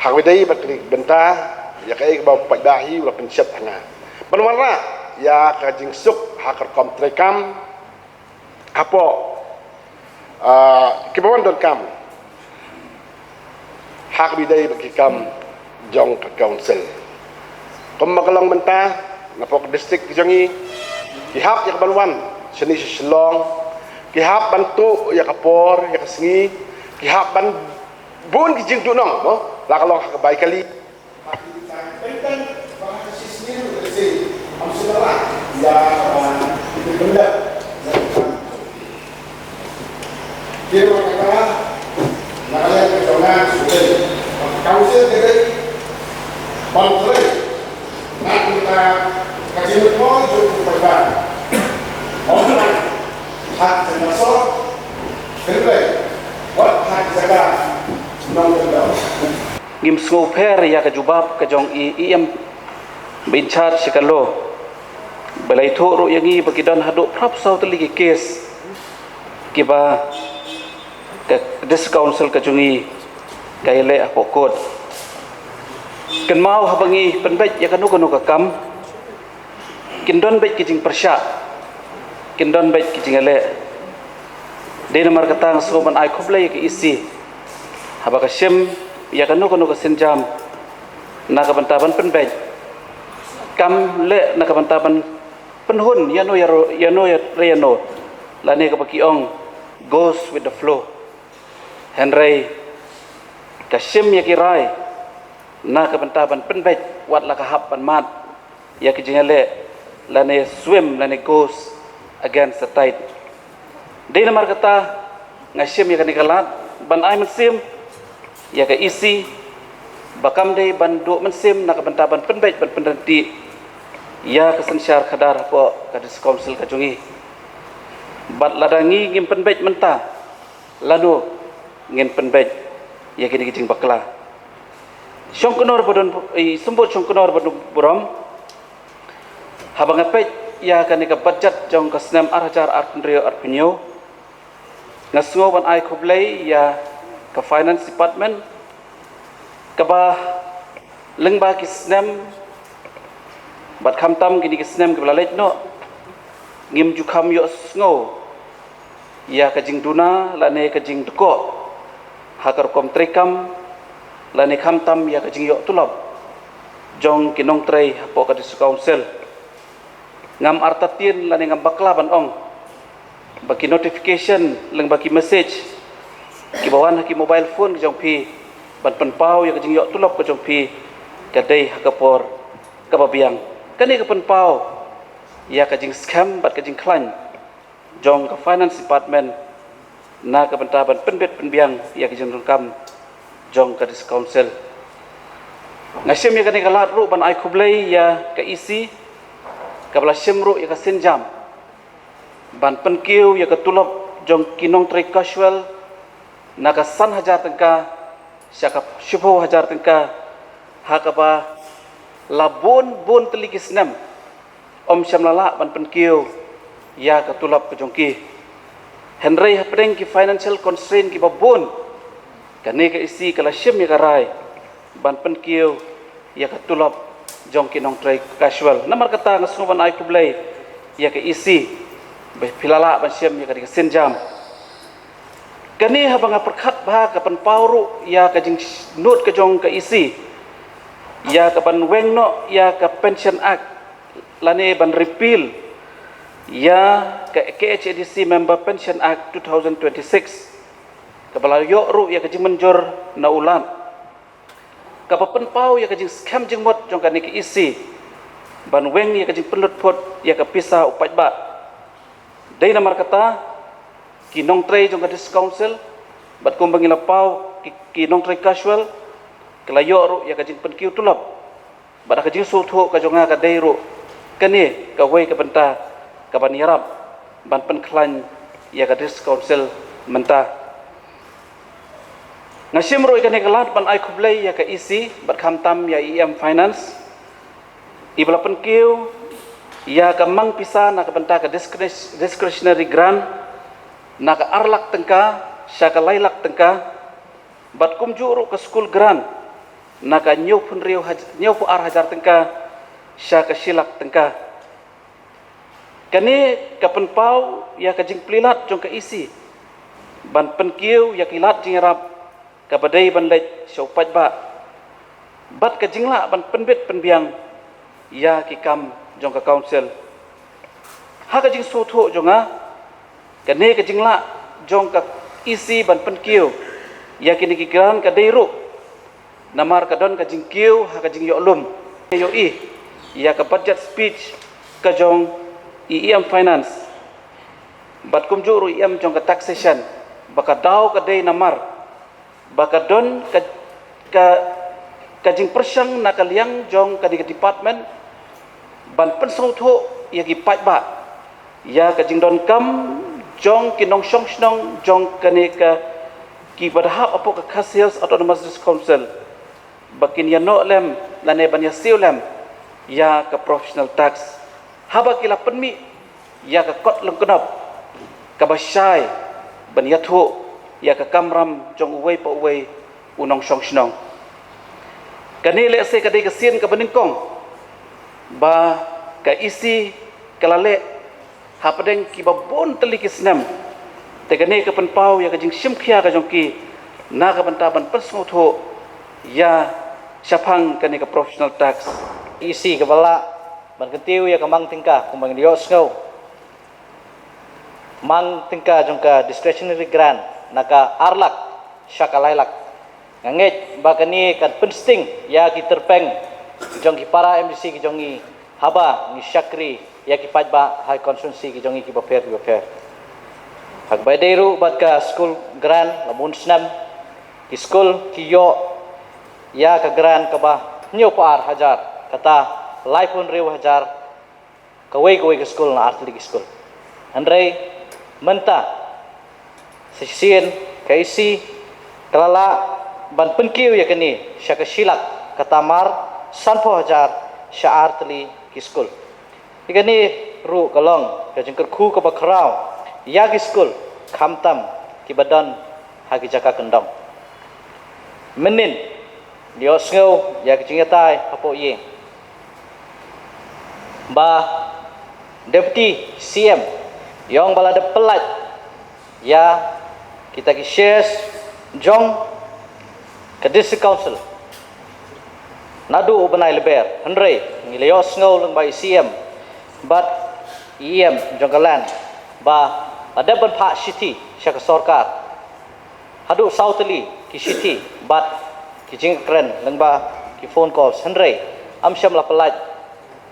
ha kaba ïadei bad kane ka bynta, ïa kaei kaba u paidbah hi u la pynshit ha nga. Ban wanrah ïa ka jingsuk ha ka rukom treikam hapoh, ah, kiba wan donkam ha kaba ïadei bad ki kam jong ka council. Kumba ka long mynta, napoh ka district ka jong ngi, ki hap ïa ka ban wan shane sha Shillong, ki hap ban tuh ïa ka por ïa ka sngi, ki hap ban bun ki jingduhnong, mo, la ka long ha ka bai kali. Ki ba kata, na ka liang ka jong nga shuh dei, ba ka council ka dei ban trei na ka bynta ka jingmyntoi jong u paidbah. Ym tang ha ka jingmynsong, hynrei wat ha ka jaka nongkyndong. Ngim sngewpher ïa ka jubab ka jong i EM ba in charge sha ka law, ba la ïathuh ruh ïa ngi ba ki don haduh phra phew saw tylli ki case kiba ka District Council ka jong ngi ka ïaleh hapoh court. Kynmaw haba ngi pynbeit ïa kano kano ka kam, kin don beit ki jingpyrshah, kin don beit ki jingïaleh. Dei namar kata nga sngew ban ai khublei ïa ka EC haba ka shim ïa kano kano ka sienjam na ka bynta ban pynbeit. Kam leh na ka bynta ban pynhun ïano ïa ro-, ïano ïa re ïano, lane kaba ki ong, goes with the flow. Hynrei ka shim ïa ki rai na ka bynta ban pynbeit wat la ka hap ban mad ïa ki jingïaleh, lane swim lane goes against the tide. Dei namar kata nga shim ïa kane ka lad ban ai mynsiem ïa ka EC ba kam dei ban duh mynsiem na ka bynta ban pynbeit ban pynryntih ïa ka synshar khadar hapoh ka District Council ka jong ngi. Bad lada ngi ngim pynbeit mynta, lano ngin pynbeit ïa kine ki jingbakla? Shongknor ba don, i symbud shongknor ba don burom, haba nga peit ïa kane ka budget jong ka snem ar hajar arphew hynriew arphew hynñiew, nga sngew ban ai khublei ïa ka Finance Department, kaba lyngba ki snem bad khamtam kine ki snem kiba la leit noh, ngim ju kham ïohsngew ïa ka jingduna lane ka jingdkoh ha ka rukom treikam, lane khamtam ïa ka jingïoh tulop jong ki nongtrei hapoh ka District Council. Ngam artatien lane ngam bakla ban ong ba ki notification lyngba ki message kiba wan ha ki mobile phone ka jong phi ban pynpaw ïa ka jingïoh tulop ka jong phi, ka dei ha ka por kaba biang. Kane ka pynpaw ïa ka jingskhem bad ka jingkhlaiñ jong ka Finance Department na ka bynta ban pynbit pynbiang ïa ka jingdonkam jong ka District Council. Nga shim ïa kane ka lad ruh ban ai khublei ïa ka EC, kaba la shim ruh ïa ka sienjam ban pynkiew ïa ka tulop jong ki nongtrei casual na ka san hajar tyngka sha ka shiphew hajar tyngka, ha kaba la bun bun tylli ki snem ym shym la lah ban pynkiew ïa ka tulop ka jong ki. Hynrei hapdeng ki financial constraint kiba bun, kane ka EC ka la shim ïa ka rai ban pynkiew ïa ka tulop jong ki nongtrei casual. Namar kata nga sngew ban ai khublei ïa ka EC ba phi la lah ban shim ïa kane ka sienjam. Kane haba nga pyrkhat bha ka pynpaw ruh ïa ka jingnud ka jong ka EC ïa ka ban weng noh ïa ka Pension Act, lane ban repeal ïa ka KHADC Member Pension Act two thousand twenty-six, kaba la ïoh ruh ïa ka jingmynjur na u Lat, kaba pynpaw ïa ka jingskhem jingmut jong kane ka EC ban weng ïa ka jingpynlut phut ïa ka pisa u paidbah. Dei namar kata, ki nongtrei jong ka District Council bad kumba ngi la paw, ki, ki nongtrei casual ki la ïoh ruh ïa ka jingpynkiew tulop. Bad ha ka jingsngewthuh ka jong nga ka dei ruh kane kawei ka bynta kaban ïarap ban pynkhlaiñ ïa ka District Council mynta. Nga shim ruh ïa kane ka lad ban ai khublei ïa ka EC bad khamtam ïa EM Finance, iba la pynkiew ïa ka mang pisa na ka bynta ka discre-, discretionary grant na ka ar lak tyngka sha ka lai lak tyngka, Bad kumjuh ruh ka skul grant na ka hynñiewphew hynriew haj- hynñiewphew ar hajar tyngka sha ka shi lak tyngka. Kane ka pynpaw ïa ka jingplie lad jong ka E C ban pynkiew ïa ki lad jingïarap kaba dei ban leit sha u paidbah bad ka jinglah ban pynbit pynbiang ïa ki kam jong ka council. Ha ka jingsngewthuh jong nga, kane ka jinglah jong ka E C ban pynkiew ïa kine ki grant ka dei ruh namar ka don ka jingkiew ha ka jingïoh lum. Ïohi ïa ka budget speech ka jong i E M Finance bad kumjuh ruh i E M jong ka taxation ba ka daw ka dei namar ba ka don ka, ka, ka jingpyrshang na ka liang jong kane ka department ban pynsngewthuh ïa ki paidbah ïa ka jingdonkam jong ki nongshong shnong jong kane ka, kiba da hap hapoh ka Khasi Hills Autonomous District Council ba kin ïanoh lem lane ban ïasiew lem ïa ka professional tax. Haba ki la pynmih ïa ka kot lyngknop kaba shai ban ïathuh ïa ka kamram jong uwei pa uwei u nongshong shnong. Kane lehse ka dei ka sien kaba nyngkong ba ka E C ka la leh hapdeng kiba bun tylli ki snem. Te kane ka pynpaw ïa ka jingshim khia ka jong ki na ka bynta ban pynsngewthuh ïa shaphang kane ka professional tax. E C kaba lah ban kyntiew ïa ka mang tyngka kumba ngi ïohsngew, mang tyngka jong ka discretionary grant na ka ar lak sha ka lai lak. Nga ngeit ba kane kan pynsting ïa ki tyrpeng jong ki para M D C ki jong ngi haba ngi shakri ïa ki paidbah ha ki constituency ki jong ngi kiba pher kiba pher. Ha kaba ïadei ruh bad ka school grant, la bun snem ki school ki ïoh ïa ka grant kaba hynñiewphew ar hajar, kata laiphew hynriew hajar kawei kawei ka school na artylli ki school. Hynrei mynta sa shisien ka E C ka la lah ban pynkiew ïa kane sha ka shi lak, kata mar sanphew hajar sha artylli ki school. Ïa kane ruh ka long ka jingkyrkhu kaba khraw ïa ki school, khamtam kiba don ha ki jaka kyndong. Mynnin ngi ïohsngew ïa ka jingïatai hapoh ïing ba Deputy C M i ong ba la dep pyllait ïa kita ki shares jong ka District Council naduh u bnai Lber, hynrei ngi la ïohsngew lyngba i C M bad i E M jong ka Land ba la dep ban phah shithi sha ka sorkar haduh saw tylli ki shithi bad ki jingkren lyngba ki phone calls, hynrei ym shym la pyllait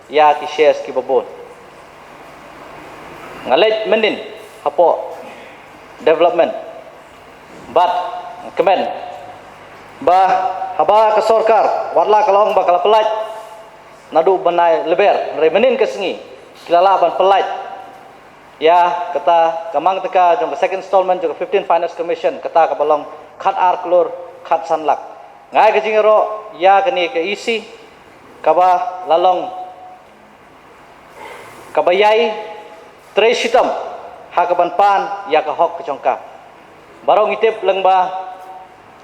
ïa ki shares kiba bun. Nga leit mynnin hapoh development bad nga kmen ba haba ka sorkar, wat la ka la ong ba ka la pyllait naduh bnai Lber, hynrei mynnin ka sngi ki la lah ban pyllait ïa kata ka mang tyngka jong ka second installment jong ka fifteen Finance Commission, kata kaba long khatar klur khatsan lak. Nga ai ka jingïaroh ïa kane ka E C kaba la long kaba ïai trei shitom ha kaban pan ïa ka hok ka jong ka. Baroh ngi tip lyngba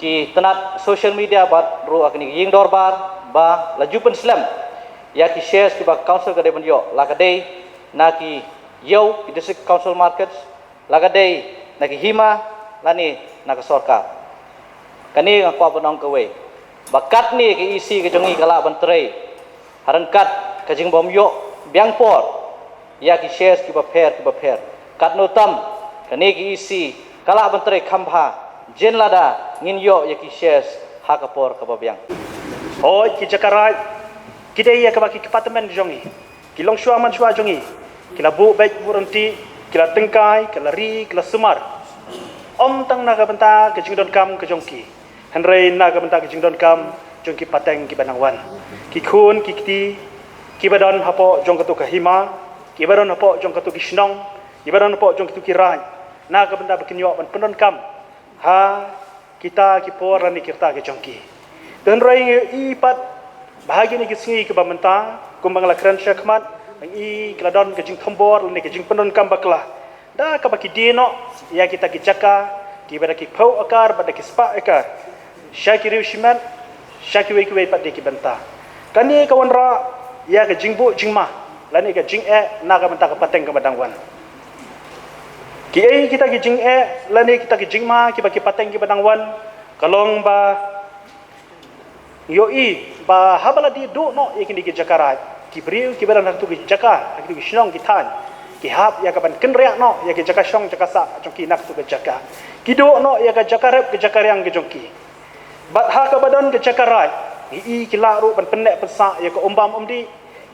ki tnat social media bad ruh ha kane ka ïing dorbar ba la ju pynslem ïa ki shares kiba ka council ka dei ban ïoh, la ka dei na ki ïew, ki district council markets, la ka dei na ki hima lane na ka sorkar. Kane nga kwah ban ong kawei ba katne ka E C ka jong ngi ka lah ban trei ha ryngkat ka jingbym ïoh biang por ïa ki shares kiba pher kiba pher. Katno tam kane ka E C ka lah ban trei kham bha jin lada ngin ïoh ïa ki shares ha ka por kaba biang. Hooid, ki jaka raid ki dei ïa kaba ki kpa tymmen jong ngi, ki longshuwa manshuwa jong ngi ki la buh beit buh ryntih, ki la tyngkai, ki la ri, ki la sumar, ym tang na ka bynta ka jingdonkam ka jong ki, hynrei na ka bynta ka jingdonkam jong ki pateng kiba nang wan, ki khun ki kti kiba don hapoh jong kato ka hima, kiba don hapoh jong kato ki shnong, kiba don hapoh jong kato ki raid, na ka bynta ba kin ïoh ban pyndonkam ha kita ki por lane ki rta ki jong ki. Te hynrei ngi ïohi pat ba ha kine ki sngi kiba mynta, kumba nga la kren shakhmat, ngi i ki la don ka jingthombor lane ka jingpyndonkam bakla da kaba ki die noh ïa kita ki jaka kiba da ki phew akar bad da ki spah akar. sha ki riew shimet, sha kiwei kiwei pat de ki bynta. Kane ka wanrah ïa ka jingbuh jingma lane ka jingeh na ka bynta ka pateng kaba dang wan. Kiei kita ki jingeh lane kita ki jingma kiba ki pateng kiba dang wan, ka long ba ïohi ba haba la die duh noh ïa kine ki jaka raid, ki briew kiba don ha kito ki jaka, ha kito ki shnong ki thaiñ, ki hap ïa ka ban kynriah noh ïa ki jaka shong jaka sah jong ki na kito ki jaka. Ki duh noh ïa ka jaka rep ka jaka riang ka jong ki. Bad ha kaba don ka jaka raid, ngi i ki lah ruh ban pynneh pynsah ïa ka um bam um dih,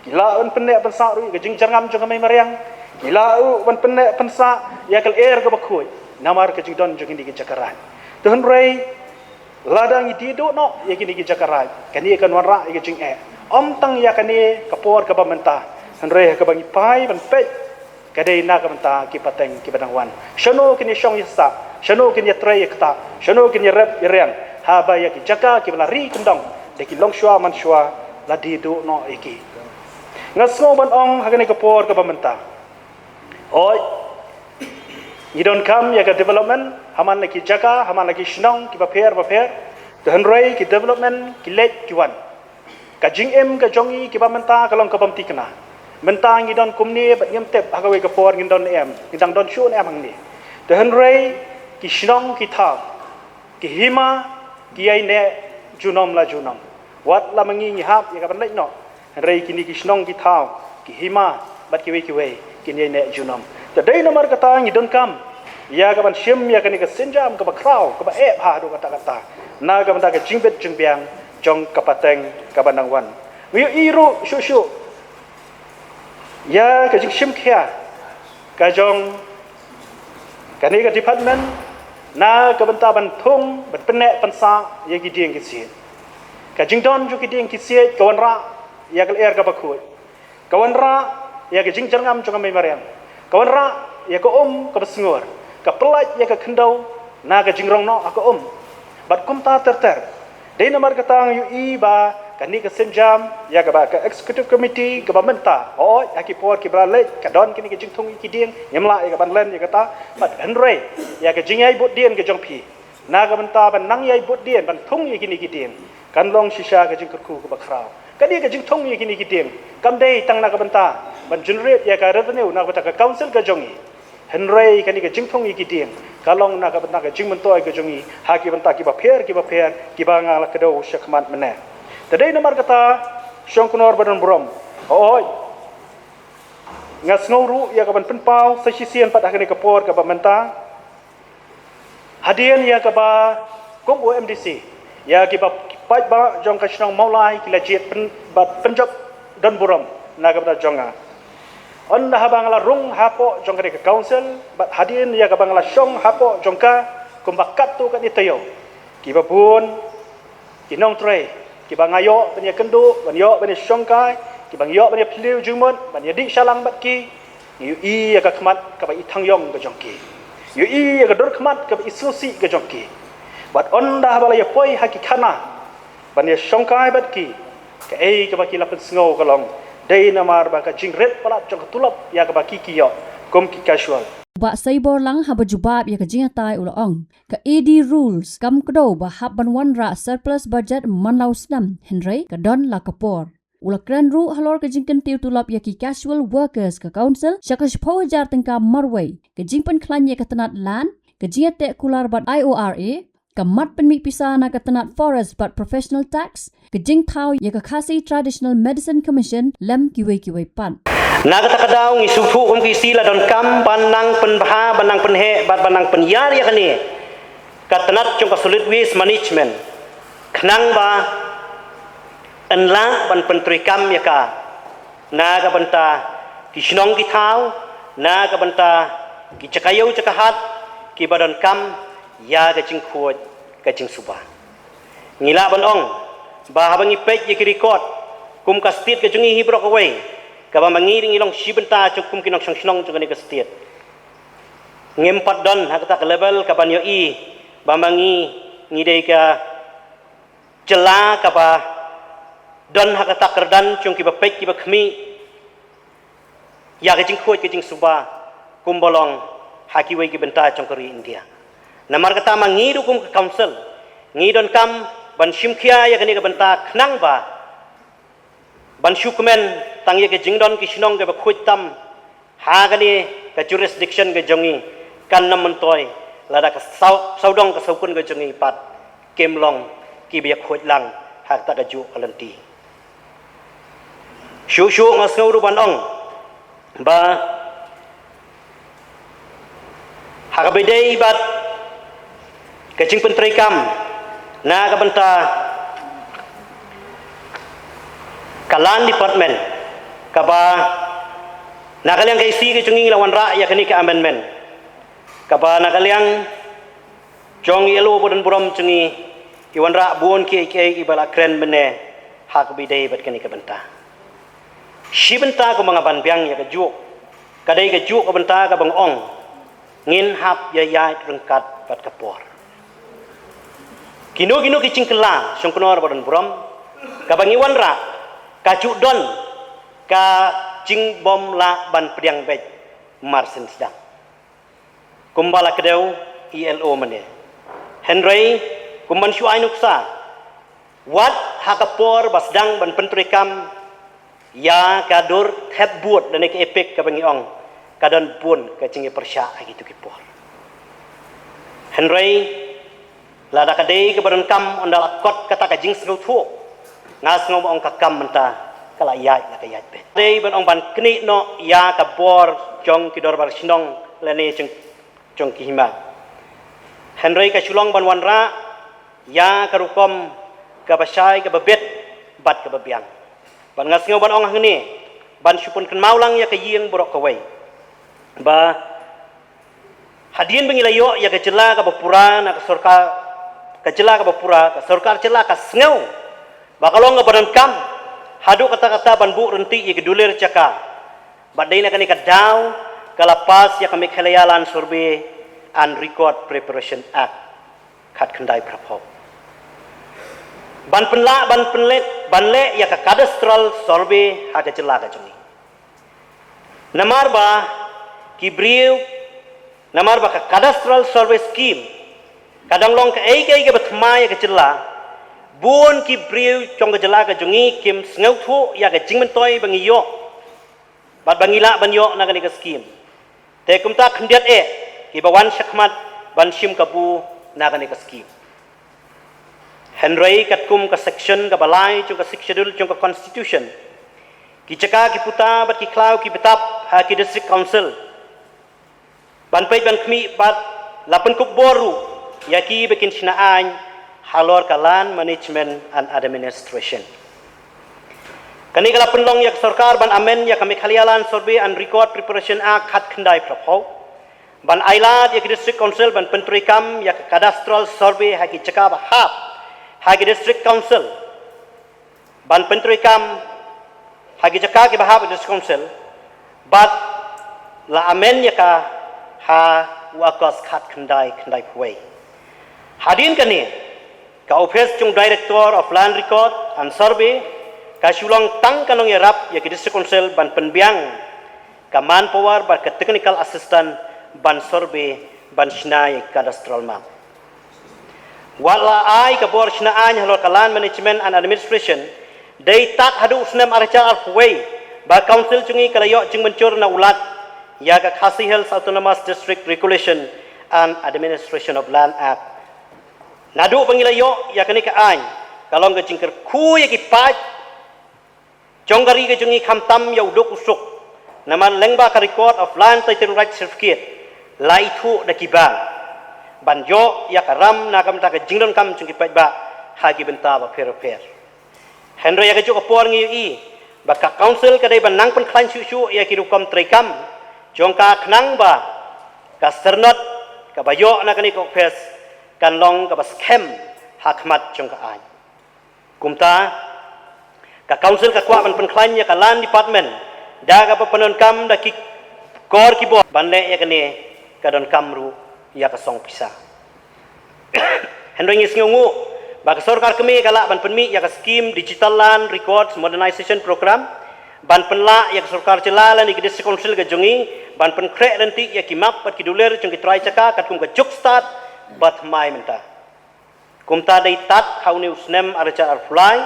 ki lah ban pynneh pynsah ruh ïa ka jingjyrngam jong ka mei mariang, ki lah ruh ban pynneh pynsah ïa ka lyer kaba khuid namar ka jingdon jong kine ki jaka raid. Te hynrei lada ngi die duh noh ïa kine ki jaka raid, kane kan wanrah ïa ka jingeh. Ym tang ïa kane ka por kaba mynta, hynrei ha kaba ngi phai ban peit, ka dei na ka bynta ki pateng kiba dang wan. Shano kin ïa shong ïa sah, shano kin ïa trei ïa ktah, shano kin ïa rep ïa riang, haba ïa ki jaka kiba la ri kyndong da ki longshuwa manshuwa la die duh noh ïa ki. Nga sngew ban ong ha kane ka por kaba mynta, oi, ngi donkam ïa ka development ha man la ki jaka, ha man la ki shnong kiba pher bapher. Te hynrei ki development ki leit ki wan. Ka jingim ka jong ngi kiba mynta ka long ka bym thikna. Mynta ngi don kumne bad ngim tip ha kawei ka por ngin don ne em, ngi dang don shuh ne em hangne. Te hynrei ki shnong ki thaw, ki hima, ki ïai neh junom la junom. Wat la ma ngi ngi hap ïa ka ban leit noh, hynrei kine ki shnong ki thaw, ki hima bad kiwei kiwei kin ïai neh junom. Te dei namar kata ngi donkam ïa ka ban shim ïa kane ka sienjam kaba khraw kaba eh bha haduh katta katta na ka bynta ka jingbit jingbiang jong ka pateng kaba nang wan. Ngi ïohi ruh shuh shuh ïa ka jingshim khia ka jong kane ka department na ka bynta ban thung ban pynneh pynsah ïa ki dieng ki siej. Ka jingdon jong ki dieng ki siej ka wanrah ïa ka lyer kaba khuid, ka wanrah ïa ka jingjyrngam jong ka mei mariang, ka wanrah ïa ka um kaba sngur, ka pyllait ïa ka khyndew na ka jingrong noh ha ka um. Bad kumta ter ter. Dei namar kata ngi ïohi ba kane ka sienjam ïa kaba ka executive committee kaba mynta, hooid, ha ki por kiba la leit ka don kine ka jingthung ïa ki dieng, ngim lah ïa ka ban len ïa kata. Bad hynrei ïa ka jingïai bud dien ka jong phi na ka bynta ban nang ïai bud dien ban thung ïa kine ki dieng kan long shisha ka jingkyrkhu kaba khraw. Kane ka jingthung ïa kine ki dieng kam dei tang na ka bynta ban generate ïa ka revenue na ka bynta ka council ka jong ngi. Hynrei kane ka jingthung ïa ki dieng ka long na ka bynta ka jingmyntoi ka jong ngi ha ki bynta kiba pher kiba pher kiba nga la kdew sha khmat mynne. Te dei namar kata, Shongknor ba don burom, hooid, nga sngew ruh ïa ka ban pynpaw sa shisien pat ha kane ka por kaba mynta. Hadien ïa kaba kum u M D C, ïa kiba paidbah jong ka shnong Mawlai ki la jied pyn, bad pynjop don burom na ka bynta jong nga. Ynda haba nga la rung hapoh jong kane ka council bad hadien ïa kaba nga la shong hapoh jong ka kumba katto katne taïew, kiba bun ki nongtrei kiba nga ïoh ban ïakynduh, ban ïoh ban ïashongkai, kiba nga ïoh ban ïaphylliew jingmut, ban ïadih shalang bad ki, ngi ïohi ïa ka khmat kaba i thang ïong ka jong ki, ngi ïohi ïa ka dur khmat kaba i sngewsih ka jong ki. Bad ynda haba la ïapoi ha ki khana ban ïashongkai bad ki, kaei kaba ki la pynsngew ka long dei namar ba ka jingrit palat jong ka tulop ïa kaba ki ki ïoh kum ki casual. Bah Seiborlang haba jubab ïa ka jingïatai u la ong, ka A D rules kam kdew ba hap ban wanrah surplus budget man la u snem, hynrei ka don la ka por. U la kren ruh halor ka jingkyntiew tulop ïa ki casual workers ka council sha ka shiphew hajar tyngka marwei, ka jingpynkhlaiñ ïa ka tnat land, ka jingïateh kular bad I O R A, ka mat pynmih pisa na ka tnat forest bad professional tax, ka jingthaw ïa ka Khasi Traditional Medicine Commission lem kiwei kiwei pat. Na kata ka daw ngi sngewthuh kum ka C C la donkam ban nang pynbha, ban nang pynheh bad ban nang pynïar ïa kane ka tnat jong ka solid waste management, khnang ba yn lah ban pyntreikam ïa ka na ka bynta ki shnong ki thaw, na ka bynta ki jaka ïew jaka hat kiba donkam ïa ka jingkhuid ka jingsuba. Ngi lah ban ong ba haba ngi peit ïa ki record kum ka state ka jong ngi hi baroh kawei, kaba ma ngi ngi long shi bynta jong kum ki nongshong shnong jong kane ka state. Ngim pat don ha kata ka level kaban ïohi ba ma ngi ngi dei ka jylla kaba don ha kata ka kyrdan jong kiba peit kiba khmih ïa ka jingkhuid ka jingsuba kumba long ha kiwei ki bynta jong ka ri India. Namar kata ma ngi ruh kum ka council Ngi donkam ban shim khia ïa kane ka bynta khnang ba ban shu kmen tang ïa ka jingdon ki shnong kaba khuid tam ha kane ka jurisdiction ka jong ngi, kan ym myntoi lada ka saw, sawdong ka sawkun ka jong ngi pat kim long kiba ïakhuid lang ha kata kajuh ka lynti. Shuh shuh nga sngew ruh ban ong ba ha kaba ïadei bad ka jingpyntreikam na ka bynta ka Land Department, kaba na ka liang ka EC ka jong ngi la wanrah ïa kane ka amendment, kaba na ka liang jong i LO ba don burom jong ngi i wanrah bun kiei kiei kiba la kren mynne ha kaba ïadei bad kane ka bynta. Shi bynta kumba nga ban biang ïa kajuh, ka dei kajuh ka bynta kaba nga ong ngin hap ïa ïaid ryngkat bad ka por. Kino kino ki jingkylla, shongknor ba don burom, kaba ngi wanrah ka ju don ka jingbym lah ban pdiang beit mar syn sdang kumba la kdew i LO mynne. Hynrei kumban shu ai nuksa, wat ha ka por ba sdang ban pyntreikam ïa ka dur thep bud lane ka EPIC kaba ngi ong, ka don bun ka jingïapyrshah ha kito ki por. Hynrei lada ka dei kaba donkam ynda la kot kata ka jingsngewthuh, nga sngew ba ong ka kam mynta ka la ïaid la ka ïaid beit. Dei ban ong ban knieh noh ïa ka bor jong ki dorbar shnong lane jong, jong ki hima. Hynrei ka shu long ban wanrah ïa ka rukom kaba shai kaba bit bad kaba biang. Bad nga sngew ban ong hangne ban shu pynkynmaw lang ïa ka ïing baroh kawei ba hadien ba ngi la ïoh ïa ka jylla kaba pura na ka sorkar, ka jylla kaba pura, ka sorkar jylla ka sngew ba ka long kaba donkam haduh katta katta ban buh ryntih ïa ka dulir jaka. Bad dei na kane ka daw ka la pass ïa ka Meghalaya Land Survey and Record Preparation Act khatkhyndai phraphew ban pynlah, ban pynleh, ban leh ïa ka cadastral survey ha ka jylla ka jong ngi. Namar ba ki briew, namar ba ka cadastral survey scheme ka dang long kaei kaei kaba thymmai ïa ka jylla, bun ki briew jong ka jylla ka jong ngi kim sngewthuh ïa ka jingmyntoi ba ngi ïoh bad ba ngi lah ban ïoh na kane ka scheme. Te kumta khyndiat eh kiba wan shakhmat ban shim kabu na kane ka scheme. Hynrei katkum ka section kaba lai jong ka Sixth Schedule jong ka Constitution, ki jaka ki puta bad ki khlaw ki btap ha ki District Council ban peit ban khmih bad la pynkup bor ruh ïa ki ba kin shna aiñ halor ka Land Management and Administration. Kane ka la pynlong ïa ka sorkar ban amend ïa ka Meghalaya Land Survey and Record Preparation Act khatkhyndai phraphew ban ailad ïa ki District Council ban pyntreikam ïa ka cadastral survey ha ki jaka ba hap ha ki District Council, ban pyntreikam ha ki jaka kiba hap District Council, bad la amend ïa ka ha u August khatkhyndai khyndai phew wei. Hadien kane ka Office jong Director of Land Record and Survey ka shu long tang ka nongïarap ïa ki District Council ban pynbiang ka manpower bad ka technical assistant ban survey ban shna ïa ka cadastral map. Wat la ai ka bor shna aiñ halor ka Land Management and Administration, dei tak haduh u snem ar hajar arphew wei ba ka Council jong ngi ka la ïoh jingmynjur na u Lat ïa ka Khasi Hills Autonomous District Regulation and Administration of Land Act. Naduh ba ngi la ïoh ïa kane ka aiñ, ka long ka jingkyrkhu ïa ki paid jong ka ri ka jong ngi khamtam ïa u duk u suk. Namar lyngba ka Record of Land Title Right Certificate la ithuh da ki bank ban ïoh ïa ka ram na ka bynta ka jingdonkam jong ki paidbah ha ki bynta bapher bapher. Hynrei ïa kajuh ka por ngi ïohi ba ka Council ka dei ban nang pynkhlaiñ shuh shuh ïa ki rukom treikam jong ka khnang ba ka syrnod kaba ïoh na kane ka office kan long kaba skhem ha khmat jong ka aiñ. Kumta ka Council ka kwah ban pynkhlaiñ ïa ka Land Department da kaba pyndonkam da ki kor ki bor ban leh ïa kane, ka donkam ruh ïa ka song pisa. Hynrei ngi sngewnguh ba ka sorkar kmie ka lah ban pynmih ïa ka skim Digital Land Records Modernization Program ban pynlah ïa ka sorkar jylla lane ka District Council ka jong ngi ban pynkhreh lynti ïa ki map bad ki dulir jong ki trai jaka katkum ka juk stad ba thymmai mynta. Kumta dei tad ha une u snem arhajar arphew lai,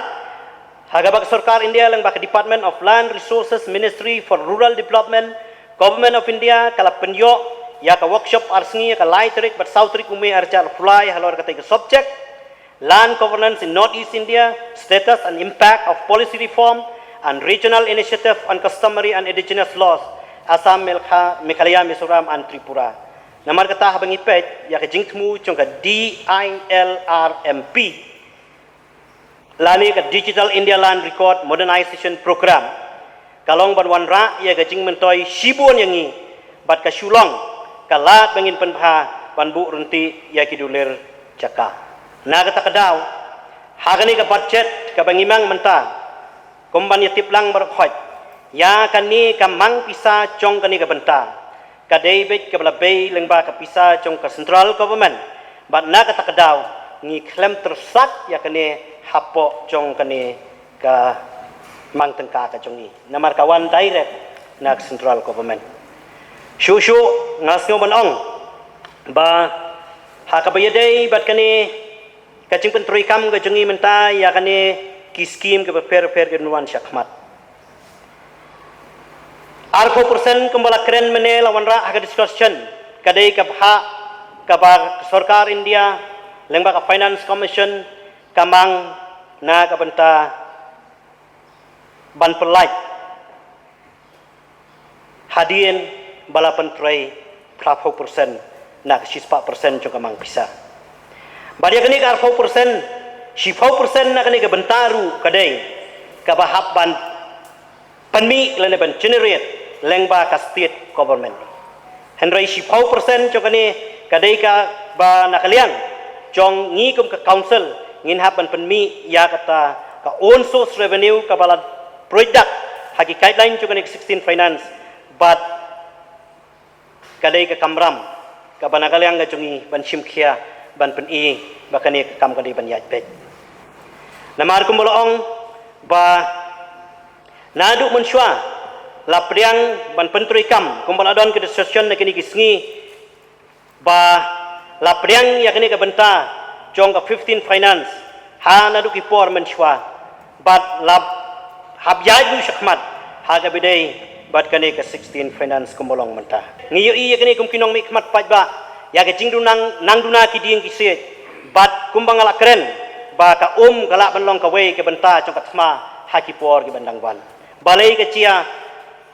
ha kaba ka Sorkar India lyngba ka Department of Land Resources, Ministry for Rural Development, Government of India ka la pynïoh ïa ka workshop arsngi ha ka lai tarik bad saw tarik u May arhajar arphew lai halor katei ka subject: Land Governance in North East India: Status and Impact of Policy Reform and Regional Initiative on Customary and Indigenous Laws, Assam, Megha-, Meghalaya, Mizoram and Tripura. Namar kata haba ngi peit ïa ka jingthmu jong ka D I L R M P lane ka Digital India Land Record Modernization Program, ka long ban wanrah ïa ka jingmyntoi shibun ïa ngi bad ka shu long ka lad ba ngin pynbha ban buh ryntih ïa ki dulir jaka. Na kata ka daw, ha kane ka budget kaba ngi mang mynta, kum ban ïa tip lang baroh khoit, ïa kane ka mang pisa jong kane ka bynta ka dei beit kaba la bei lyngba ka pisa jong ka Central Government. Bad na kata ka daw ngi khlem tyrsak ïa kane hapoh jong kane ka mang tyngka ka jong ngi, namar ka wan direct na ka Central Government. Shuh shuh nga sngew ban ong ba ha kaba ïadei bad kane ka jingpyntreikam ka jong ngi mynta ïa kane ki skim kaba pher pher ki wan shakhmat, arphew percent kumba la kren mynne la wanrah ha ka discussion, ka dei ka bhah kaba ka Sorkar India lyngba ka Finance Commission ka mang na ka bynta ban pyllait hadien ba la pyntrei phraphew percent na ka shispah percent jong ka mang pisa. Bad ïa kane ka arphew percent, shiphew percent na kane ka bynta ruh ka dei kaba hap ban pynmih lane ban generate lyngba ka state government. Hynrei shiphew percent jong kane ka dei kaba na ka liang jong ngi kum ka council ngin hap ban pynmih ïa kata ka own source revenue kaba la pruid dak ha ki guideline jong kane ka sixteen Finance, bad ka dei ka kamram kaba na ka liang ka jong ngi ban shim khia ban pyni ba kane ka kam ka dei ban ïaid beit. Namar kumba la ong ba naduh mynshuwa la pdiang ban pyntreikam, kumba la don ka discussion na kine ki sngi, ba la pdiang ïa kane ka bynta jong ka fifteen Finance ha naduh ki por mynshuwa, bad la hap ïaid ruh shakhmat ha kaba ïadei bad kane ka sixteen Finance kumba long mynta. Ngi ïohi ïa kane kum ki nongmihkhmat paidbah, ïa ka jingduna nang duna ki dieng ki siej, bad kumba nga la kren ba ka um ka lah ban long kawei ka bynta jong ka thma ha ki por ki ban dang wan. Balei ka jia,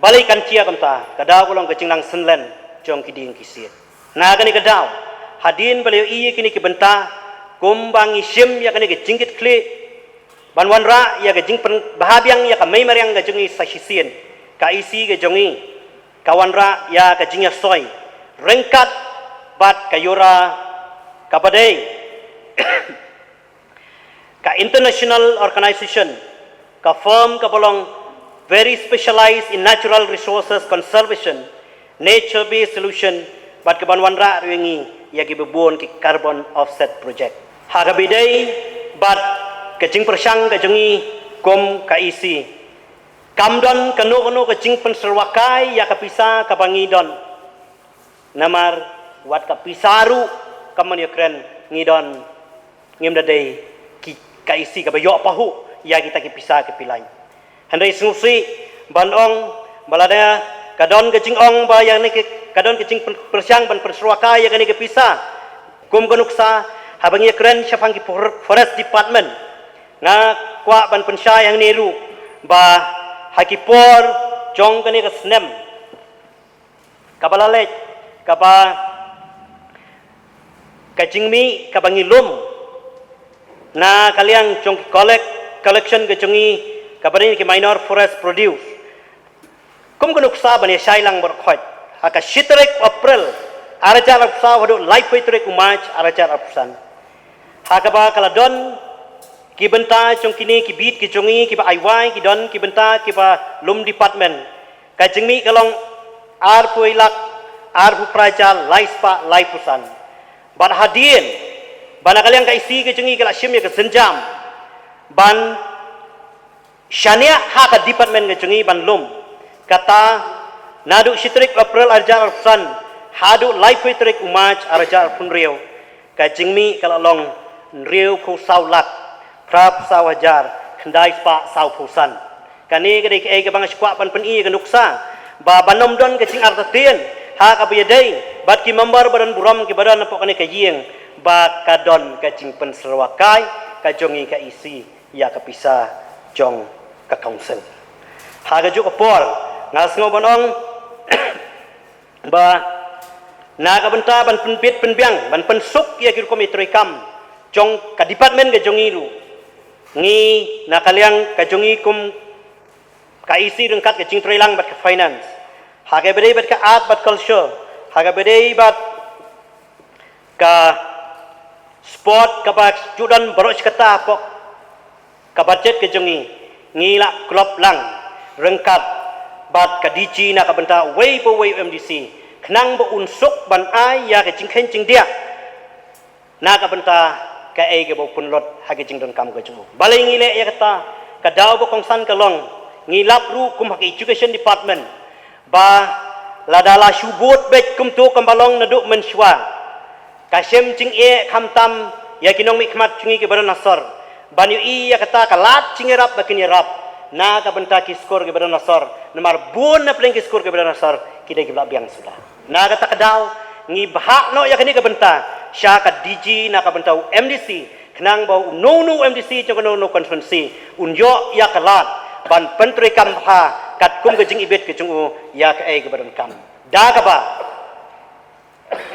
balei kan jia kumta? Ka daw ka long ka jingnang synlen jong ki dieng ki siej. Na kane ka daw, hadien ba la ïohi ïa kine ki bynta, kumba ngi shim ïa kane ka jingkitkhlieh ban wanrah ïa ka jingpynbha biang ïa ka mei mariang ka jong ngi sa shisien, ka E C ka jong ngi ka wanrah ïa ka jingïasoi ryngkat bad ka IURA kaba dei ka international organization, ka firm kaba long very specialized in natural resources conservation, nature based solution, bad kaban wanrah ruh ïa ngi ïa kiba bun ki carbon offset project. Ha kaba ïadei bad ka jingpyrshang ka jong ngi kum ka E C, kam don kano kano ka jingpynsyrwa kai ïa ka pisa kaba ngi don. Namar wat ka pisa ruh, kumba ngi ïakren, ngi don, ngim da dei ki, ka E C kaba ïoh pahuh ïa kita ki pisa ki pyllein. Hynrei sngewsih ban ong ba lada ka don ka jingong ba ïa kane ka, ka don ka jingpyrshang ban pynsyrwa kai ïa kane ka pisa, kum ka nuksa haba ngi ïakren shaphang ki for-, Forest Department, nga kwah ban pynshai hangne ruh ba ha ki por jong kane ka snem kaba la leit, kaba ka jingmih kaba ngi lum na ka liang jong ki collect, collection ka jong ngi, kaba dei ki minor forest produce, kum ka nuksa ban ïashai lang baroh khoit, ha ka shi tarik April arhajar arphew saw haduh laiphew tarik u March arhajar arphew san, ha kaba ka la don ki bynta jong kine ki bit ki jong ngi kiba ai wai, ki don ki bynta kiba lum department, ka jingmih ka long arphew lak arphew phra hajar lai spah laiphew san. Bad hadien ba na ka liang ka E C ka jong ngi ka la shim ïa ka sienjam ban shaniah ha ka department ka jong ngi ban lum, kata naduh shi tarik April arhajar arphew san haduh laiphew tarik u March arhajar arphew hynriew, ka jingmih ka la long Hynriewphew saw lak, phraphew saw hajar, khyndai spah sawphew san. Kane ka dei kaei kaba nga sngewkwah ban pyni ïa ka nuksa ba ban ym don ka jingartatien ha kaba ïadei bad ki member ba don burom kiba don hapoh kane ka ïing ba ka don ka jingpynsyrwa kai ka jong ngi ka E C ïa ka pisa jong ka council. Ha kajuh ka por nga sngew ban ong ba na ka bynta ban pynbit pynbiang, ban pynsuk ïa ki rukom ïatrei kam jong ka department ka jong ngi ruh, ngi na ka liang ka jong ngi kum ka E C ryngkat ka jingtrei lang bad ka finance, ha kaba dei bad ka art bad culture, ha kaba dei bad ka sport kaba ju don baroh shi katta hapoh ka budget ka jong ngi, ngi la klop lang ryngkat bad ka D G na ka bynta uwei pa uwei u M D C khnang ba un suk ban ai ïa ka jingkheiñ jingdiah na ka bynta kaei kaba u pynlut ha ka jingdonkam ka jong u. Balei ngi leh ïa kata? Ka daw ba kongsan ka long, ngi lap ruh kum ha ka education department ba lada la shu bud beit kumto kumba long naduh mynshuwa, ka shem jingeh khamtam ïa ki nongmihkhmat jong ngi kiba don ha sor ban ïohi ïa kata ka lad jingïarap ba kin ïarap na ka bynta ki skur kiba don ha sor, namar bun na pdeng ki skur kiba don ha sor ki dei kiba la biang suda. Na kata ka daw ngi bhah noh ïa kane ka bynta sha ka D G na ka bynta u M D C khnang ba uno uno u M D C jong kano kano ka constituency un ïoh ïa ka lad ban pyntreikam bha katkum ka jingibit ka jong u ïa kaei kaba donkam. Da kaba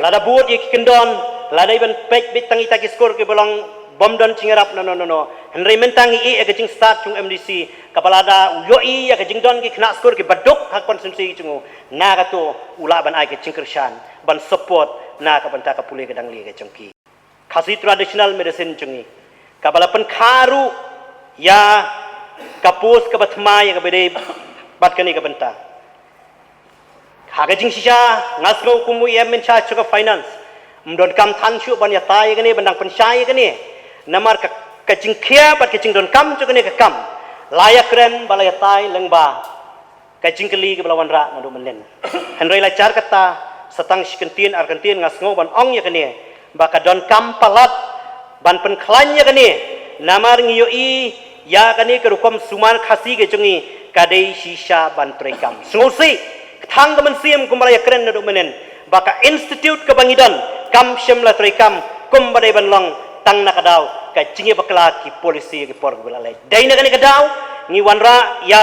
lada bud ïa ki kyndon, lada i ban peit beit tang ita ki skur kiba long bym don jingïarap, no, no, no, no. Hynrei mynta ngi ïeh ïa ka jingstad jong u M D C kaba lada u ïohi ïa ka jingdon ki khynnah skur kiba duk ha constituency jong u, na kato u lah ban ai ka jingkyrshan ban support na ka bynta ka pule ka danglieh ka jong ki. Khasi traditional medicine jong ngi kaba la pynkha ruh ïa ka post kaba thymmai ïa kaba dei bad kane ka bynta. Ha ka jingshisha nga sngew kum u E M in charge jong ka finance, ym donkam than shuh ban ïatai ïa kane, ban dang pynshai ïa kane. Namar ka, ka jingkhia bad ka jingdonkam jong kane ka kam la ïakren ba la ïatai lyngba ka jingkylli kaba la wanrah naduh mynnin. Hynrei la jar kata, sa tang shi kyntien ar kyntien nga sngew ban ong ïa kane ba ka donkam palat ban pynkhlaiñ ïa kane, namar ngi ïohi ïa kane ka rukom sumar Khasi ka jong ngi ka dei shisha ban treikam. Sngewsih, ka thang ka mynsiem kumba la ïakren naduh mynnin ba ka institute kaba ngi don kam shym la treikam kumba dei ban long tang na ka daw ka jingïabakla ki policy ki por kaba la leit. Dei na kane ka daw ngi wanrah ïa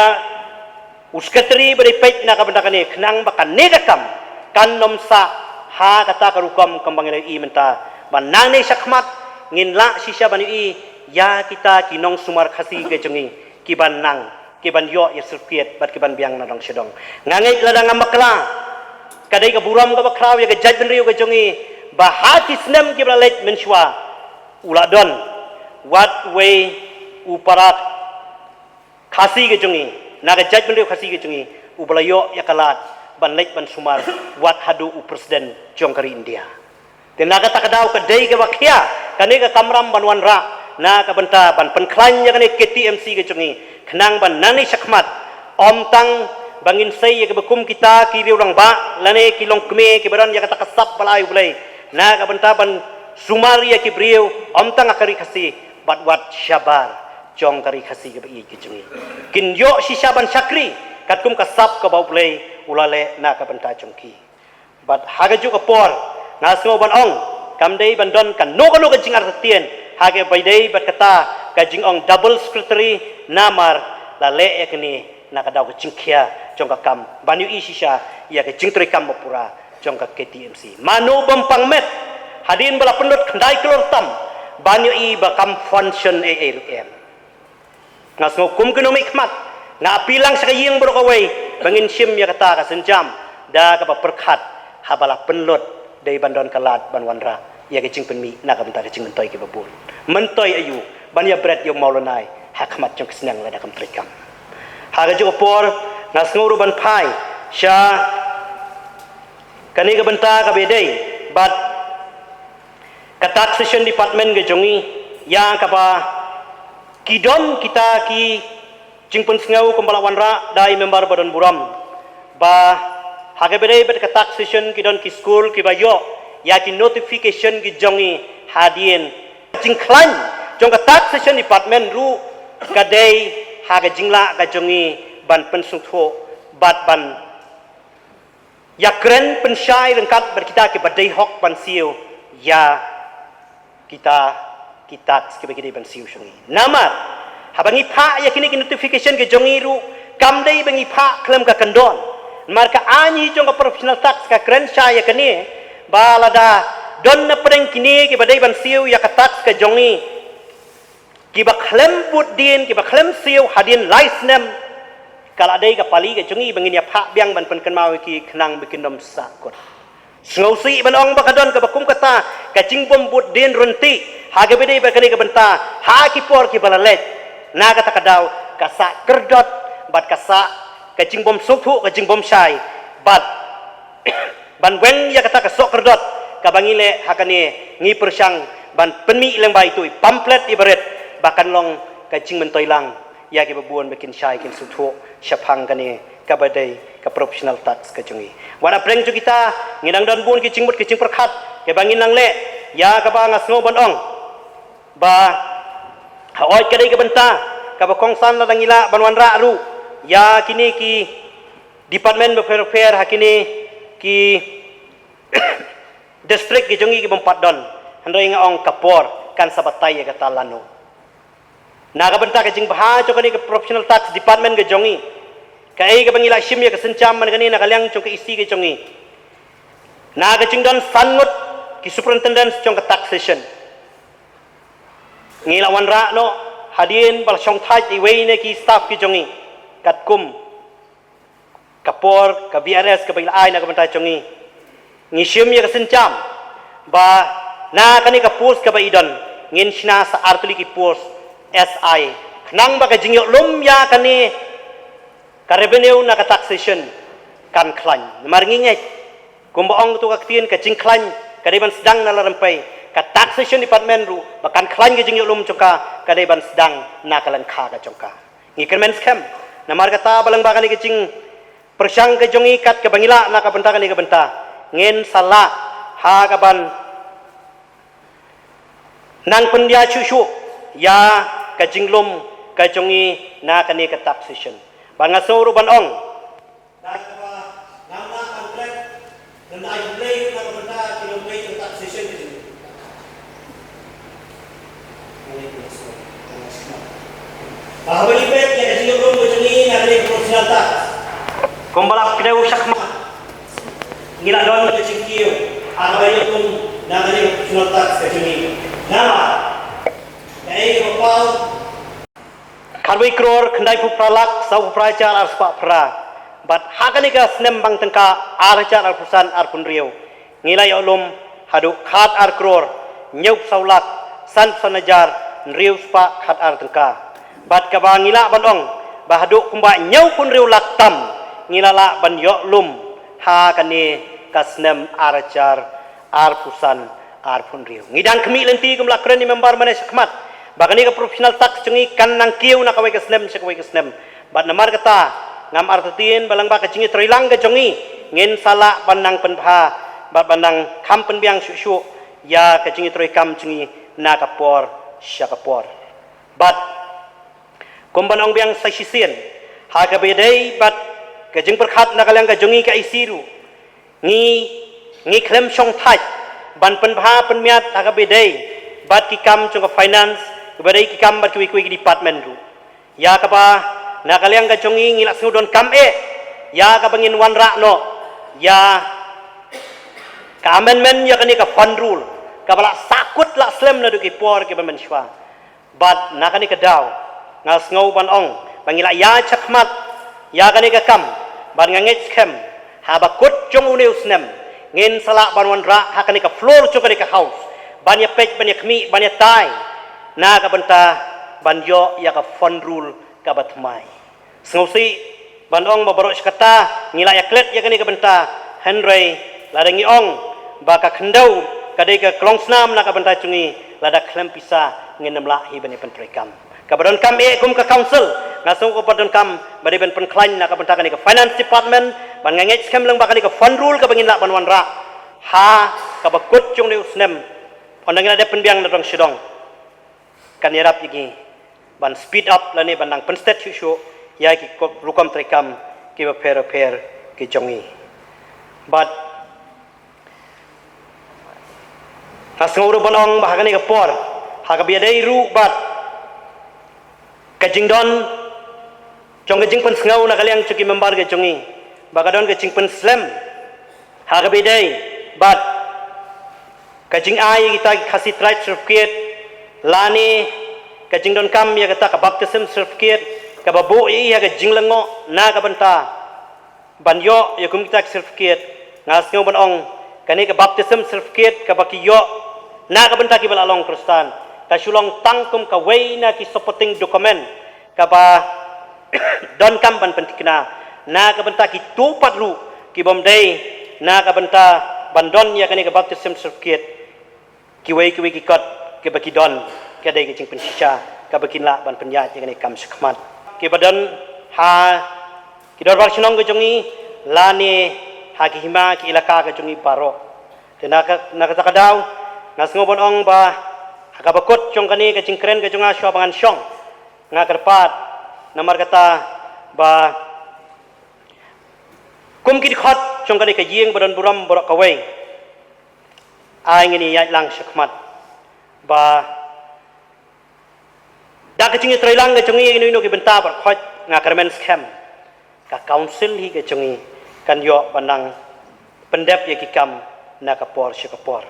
u secretary ba dei peit na ka bynta kane khnang ba kane ka kam kan ym sah ha kata ka rukom kumba ngi la ïohi mynta, ba nangne shakhmat ngin lah shisha ban ïohi ïa kita ki nongsumar Khasi ka jong ngi ki ban nang, ki ban ïoh ïa certificate bad ki ban biang na dong sha dong. Nga ngeit lada ngam bakla, ka dei ka burom kaba khraw ïa ka jaitbynriew ka jong ngi ba ha ki snem kiba la leit mynshuwa u la don wat wei u para Khasi ka jong ngi, na ka jaitbynriew Khasi ka jong ngi, uba la ïoh ïa ka lad ban leit ban sumar wat haduh u president jong ka ri India. Te na kata ka daw ka dei kaba khia kane ka kamram ban wanrah na ka bynta ban pynkhlaiñ ïa kane K T M C ka jong ngi khnang ban nangne shakhmat ym tang ba ngin sei ïa kaba kum kita ki riew rangbah lane ki longkmie kiba don ïa kata ka sap ba la ai U Blei na ka bynta ban sumar ïa ki briew ym tang ha ka ri Khasi bad wat shabar jong ka ri Khasi kaba ïeit ka jong ngi. Kin ïoh shisha ban shakri katkum ka sap kaba U Blei u la leh na ka bynta jong ki. Bad ha kajuh ka por nga sngew ban ong kam dei ban don kano kano ka jingartatien ha kaba ïadei bad kata ka jingong double secretary namar la leh ïa kane na ka daw ka jingkhia jong ka kam ban ïohi shisha ïa ka jingtreikam ba pura jong ka K T M C. Mano bym pang met hadien ba la pynlut khyndai klur tam ban ïohi ba kam function ei ei ruh em. Nga sngew kum ki nongmihkhmat nga appeal lang sha ka ïing baroh kawei ba ngin shim ïa kata ka sienjam da kaba pyrkhat haba la pynlut dei ban don ka lad ban wanrah ïa ka jingpynmih na ka bynta ka jingmyntoi kiba bun. Myntoi aïu? Ban ïa bret ïa u Mawlynai ha khmat jong ka sniang lada kam treikam. Ha kajuh ka por nga sngew ruh ban phai sha kane ka bynta kaba ïadei bad ka taxation department ka jong ngi ïa kaba ki don kita ki jingpynsngew kumba la wanrah da i member ba don burom ba ha kaba ïadei bad ka taxation ki don ki skul kiba ïoh ïa ki notification ki jong ngi hadien Jingkhlaiñ jong ka taxation department ruh ka dei ha ka jinglah ka jong ngi ban pynsngewthuh bad ban ïakren pynshai ryngkat bad kita kiba dei hok ban siew ïa kita ki tax kiba ki dei ban siew sha ngi. Namar haba ngi phah ïa kine ki notification ki jong ngi ruh kam dei ba ngi phah khlem ka kyndon. Namar ka aiñ jong ka professional tax ka kren shai ïa kane ba lada don na pdeng kine kiba dei ban siew ïa ka tax ka jong ngi, kiba khlem bud dien, kiba khlem siew hadien lai snem, ka la dei ka pali ka jong ngi ba ngin ïa phah biang ban pynkynmaw ïa ki khnang ba kin ym sah kut. Sngewsih ban ong ba ka don kaba kum kata ka jingbym bud dien ryntih ha kaba dei bad kane ka bynta ha ki por kiba la leit. Na kata ka daw ka sah kyrdot bad ka sah ka jingbym sngewthuh, ka jingbym shai bad ban weng ïa kata ka sah kyrdot kaba ngi leh ha kane, ngi pyrshang ban pynmih lyngba ito i pamphlet iba rit ba kan long ka jingmyntoi lang ïa kiba bun ba kin shai kin sngewthuh shaphang kane kaba dei ka professional tax ka jong ngi. Wat na pdeng jong kita ngi dang don bun ki jingmut ki jingpyrkhat kiba ngin nang leh, ïa kaba nga sngew ban ong ba hooid ka dei ka bynta kaba kongsan lada ngi lah ban wanrah ruh ïa kine ki department bapher bapher ha kine ki district ki jong ngi kibym pat don. Hynrei nga ong ka por kan sa batai ïa kata lano. Na ka bynta ka jingbha jong kane ka professional tax department ka jong ngi, kaei kaba ngi la shim ïa ka sienjam man kane na ka liang jong ka E C ka jong ngi, na ka jingdon san ngut ki superintendents jong ka taxation. Ngi la wanrah noh hadien ba la shongthait iwei na ki staff ki jong ngi katkum ka por ka V R S kaba i la ai na ka bynta jong ngi. Ngi shim ïa ka sienjam ba na kane ka post kaba i don ngin shna sa artylli ki post S I, khnang ba ka jingïohlum ïa kane ka revenue na ka taxation kan khlaiñ. Namar ngi ngeit kumba ong to ka ktien, ka jingkhlaiñ ka dei ban sdang na la rympei. Ka taxation department ruh ba kan khlaiñ ka jingïohlum jong ka, ka dei ban sdang na ka lyngkha ka jong ka. Ngi kyrmen skhem namar kata ba lyngba kane ka jingpyrshang ka jong ngi kat kaba ngi lah na ka bynta kane ka bynta, ngin sa lah ha kaban nang pyndia shuh shuh ïa ka jinglum ka jong ngi na kane ka taxation. Ba nga sngew ruh ban ong, kumba la pyndew shakhmat ngi la don ka jingkiew ha kaba ïakhun na ka dei ka professional tax ka jong ngi. Namar kaei kaba paw, khatwei klur khyndai phew phra lak saw phew phra hajar ar spah phra. Bad ha kane ka snem bang tyngka ar hajar arphew san arphew hynriew ngi la ïohlum haduh khat ar klur hynñiew phew saw lak san phew san hajar hynriew spah khat ar tyngka. Bad kaba ngi lah ban ong ba haduh kumba hynñiew phew hynriew lak tam ngi la lah ban ïohlum ha kane ka snem ar hajar arphew san arphew hynriew. Ngi dang khmih lynti kum la kren i member mynne shakhmat ba kane ka professional tax jong ngi kan nang kiew na kawei ka snem sha kawei ka snem. Bad namar kata ngam artatien ba lyngba ka jingïatreilang ka jong ngi ngin sa lah ban nang pynbha bad ban nang kham pynbiang shuh shuh ïa ka jingïatreikam jong ngi na ka por sha ka por. Bad kumban ong biang sa shisien ha kaba ïadei bad ka jingpyrkhat na ka liang ka jong ngi ka E C ruh, ngi ngi khlem shongthait ban pynbha pynmiat ha kaba ïadei bad ki kam jong ka finance, kaba dei ki kam bad kiwei kiwei ki department ruh. Ïa kaba na ka liang ka jong ngi ngi la sngew donkam eh ïa kaba ngin wanrah noh ïa ka amendment ïa kane ka fund rule kaba la sahkut la slem naduh ki por kiba mynshuwa. Bad na kane ka daw nga sngew ban ong ba ngi la ïa shakhmat ïa kane ka kam. Bad nga ngeit skhem haba kut jong une u snem ngin sa lah ban wanrah ha kane ka floor jong kane ka house ban ïa peit, ban ïa khmih, ban ïa tai na ka bynta ban ïoh ïa ka fund rule kaba thymmai. Sngewsih ban ong ba baroh shi katta ngi la ïa klet ïa kane ka bynta, hynrei lada ngi ong ba ka khyndew ka dei ka klongsnam na ka bynta jong ngi, lada khlem pisa ngin ym lah hi ban ïa pyntreikam. Kaba donkam eh kum ka council, nga sngew kaba donkam ba dei ban pynkhlaiñ na ka bynta kane ka finance department, ban nga ngeit skhem lyngba kane ka fund rule kaba ngin lah ban wanrah ha kaba kut jong une u snem. Ynda ngi la dep pynbiang na dong sha dong, kan ïarap ïa ngi ban speed up lane ban nang pynstet shuh shuh ïa ki rukom treikam kiba pher pher ki jong ngi. Bad nga sngew ruh ban ong ba ha kane ka por, ha kaba ïadei ruh bad ka jingdon jong ka jingpynsngew na ka liang jong ki member ka jong ngi, ba ka don ka jingpynslem ha kaba ïadei bad ka jingai ïa kita ki Khasi Tribe Certificate lane ka jingdonkam ïa kata ka Baptism Certificate kaba buh ïa ka jinglyngngoh na ka bynta ban ïoh ïa kum kita ki certificate. Nga sngew ban ong, kane ka Baptism Certificate kaba ki ïoh na ka bynta kiba la long Khristan, ka shu long tang kum kawei na ki supporting document kaba donkam ban pynthikna na ka bynta kito pat ruh ki bym dei na ka bynta ban don ïa kane ka Baptism Certificate. Kiwei kiwei ki kot kiba ki don, ka dei ka jingpynshisha kaba kin lah ban pynïaid ïa kane ka kam shakhmat, kiba don ha ki dorbar shnong ka jong ngi lane ha ki hima ki elaka ka jong ngi baroh. Te na ka, na kata ka daw, nga sngew ban ong ba ha kaba kut jong kane ka jingkren ka jong nga shuwa ba ngan shong, nga kyrpad namar kata ba kum ki dkhot jong kane ka ïing ba don burom baroh kawei, ai ngin ïaid lang shakhmat ba da ka jingïatreilang ka jong ngi ïa kino kino ki bynta baroh khoit, nga kyrmen skhem ka council hi ka jong ngi kan ïoh ban nang pyndep ïa ki kam na ka por sha ka por.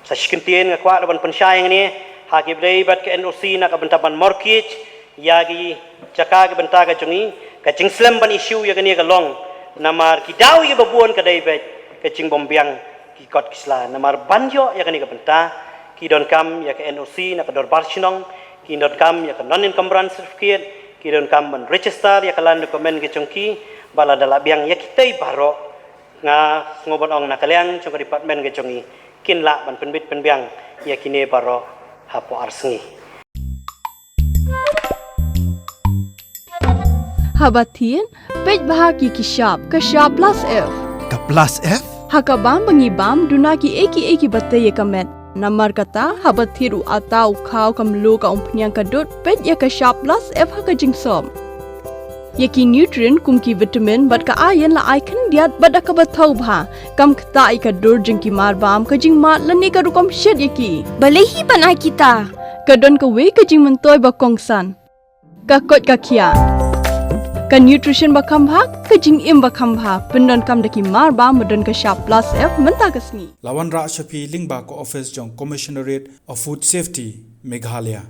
Sa shi kyntien nga kwah ruh ban pynshai hangne ha kiba dei bad ka N O C na ka bynta ban mortgage ïa ki jaka ki bynta ka jong ngi, ka jingslem ban issue ïa kane ka long namar ki daw ïa kiba bun ka dei bad ka jingbymbiang ki kot ki sla. Namar ban ïoh ïa kane ka bynta ki donkam ïa ka N O C na ka dorbar shnong, ki donkam ïa ka non encumbrance certificate, ki donkam ban register ïa ka land document ka jong ki. Bad lada la biang ïa kitei baroh, nga sngew ban ong na ka liang jong ka department ka jong ngi kin lah ban pynbit pynbiang ïa kine baroh hapoh ar sngi. Haba thied, peit bha ki ki shap, ka shap plus F. Ka plus F? Ha ka bam ba ngi bam, duna ki ei ki ei kiba tei ïa ka met. Namar kata, haba thied u atta, u khaw, ka mluh, ka umphniang, ka dud, peit ïa ka shap plus F ha ka jingsop. Ïa ki nutrient kum ki vitamin bad ka iron la ai khyndiat bad da kaba thaw bha, kam ktah ïa ka dur jong ki mar bam, ka jingmad lane ka rukom shet ïa ki. Balei hi ban ai kita? Ka don kawei ka jingmyntoi ba kongsan. Ka koit ka khiah. Ka nutrition ba kham bha, ka jingim ba kham bha, pyndonkam da ki mar bam ba don ka shap plus F mynta ka sngi. La wanrah sha phi lyngba ka office jong Commissionerate of Food Safety, Meghalaya.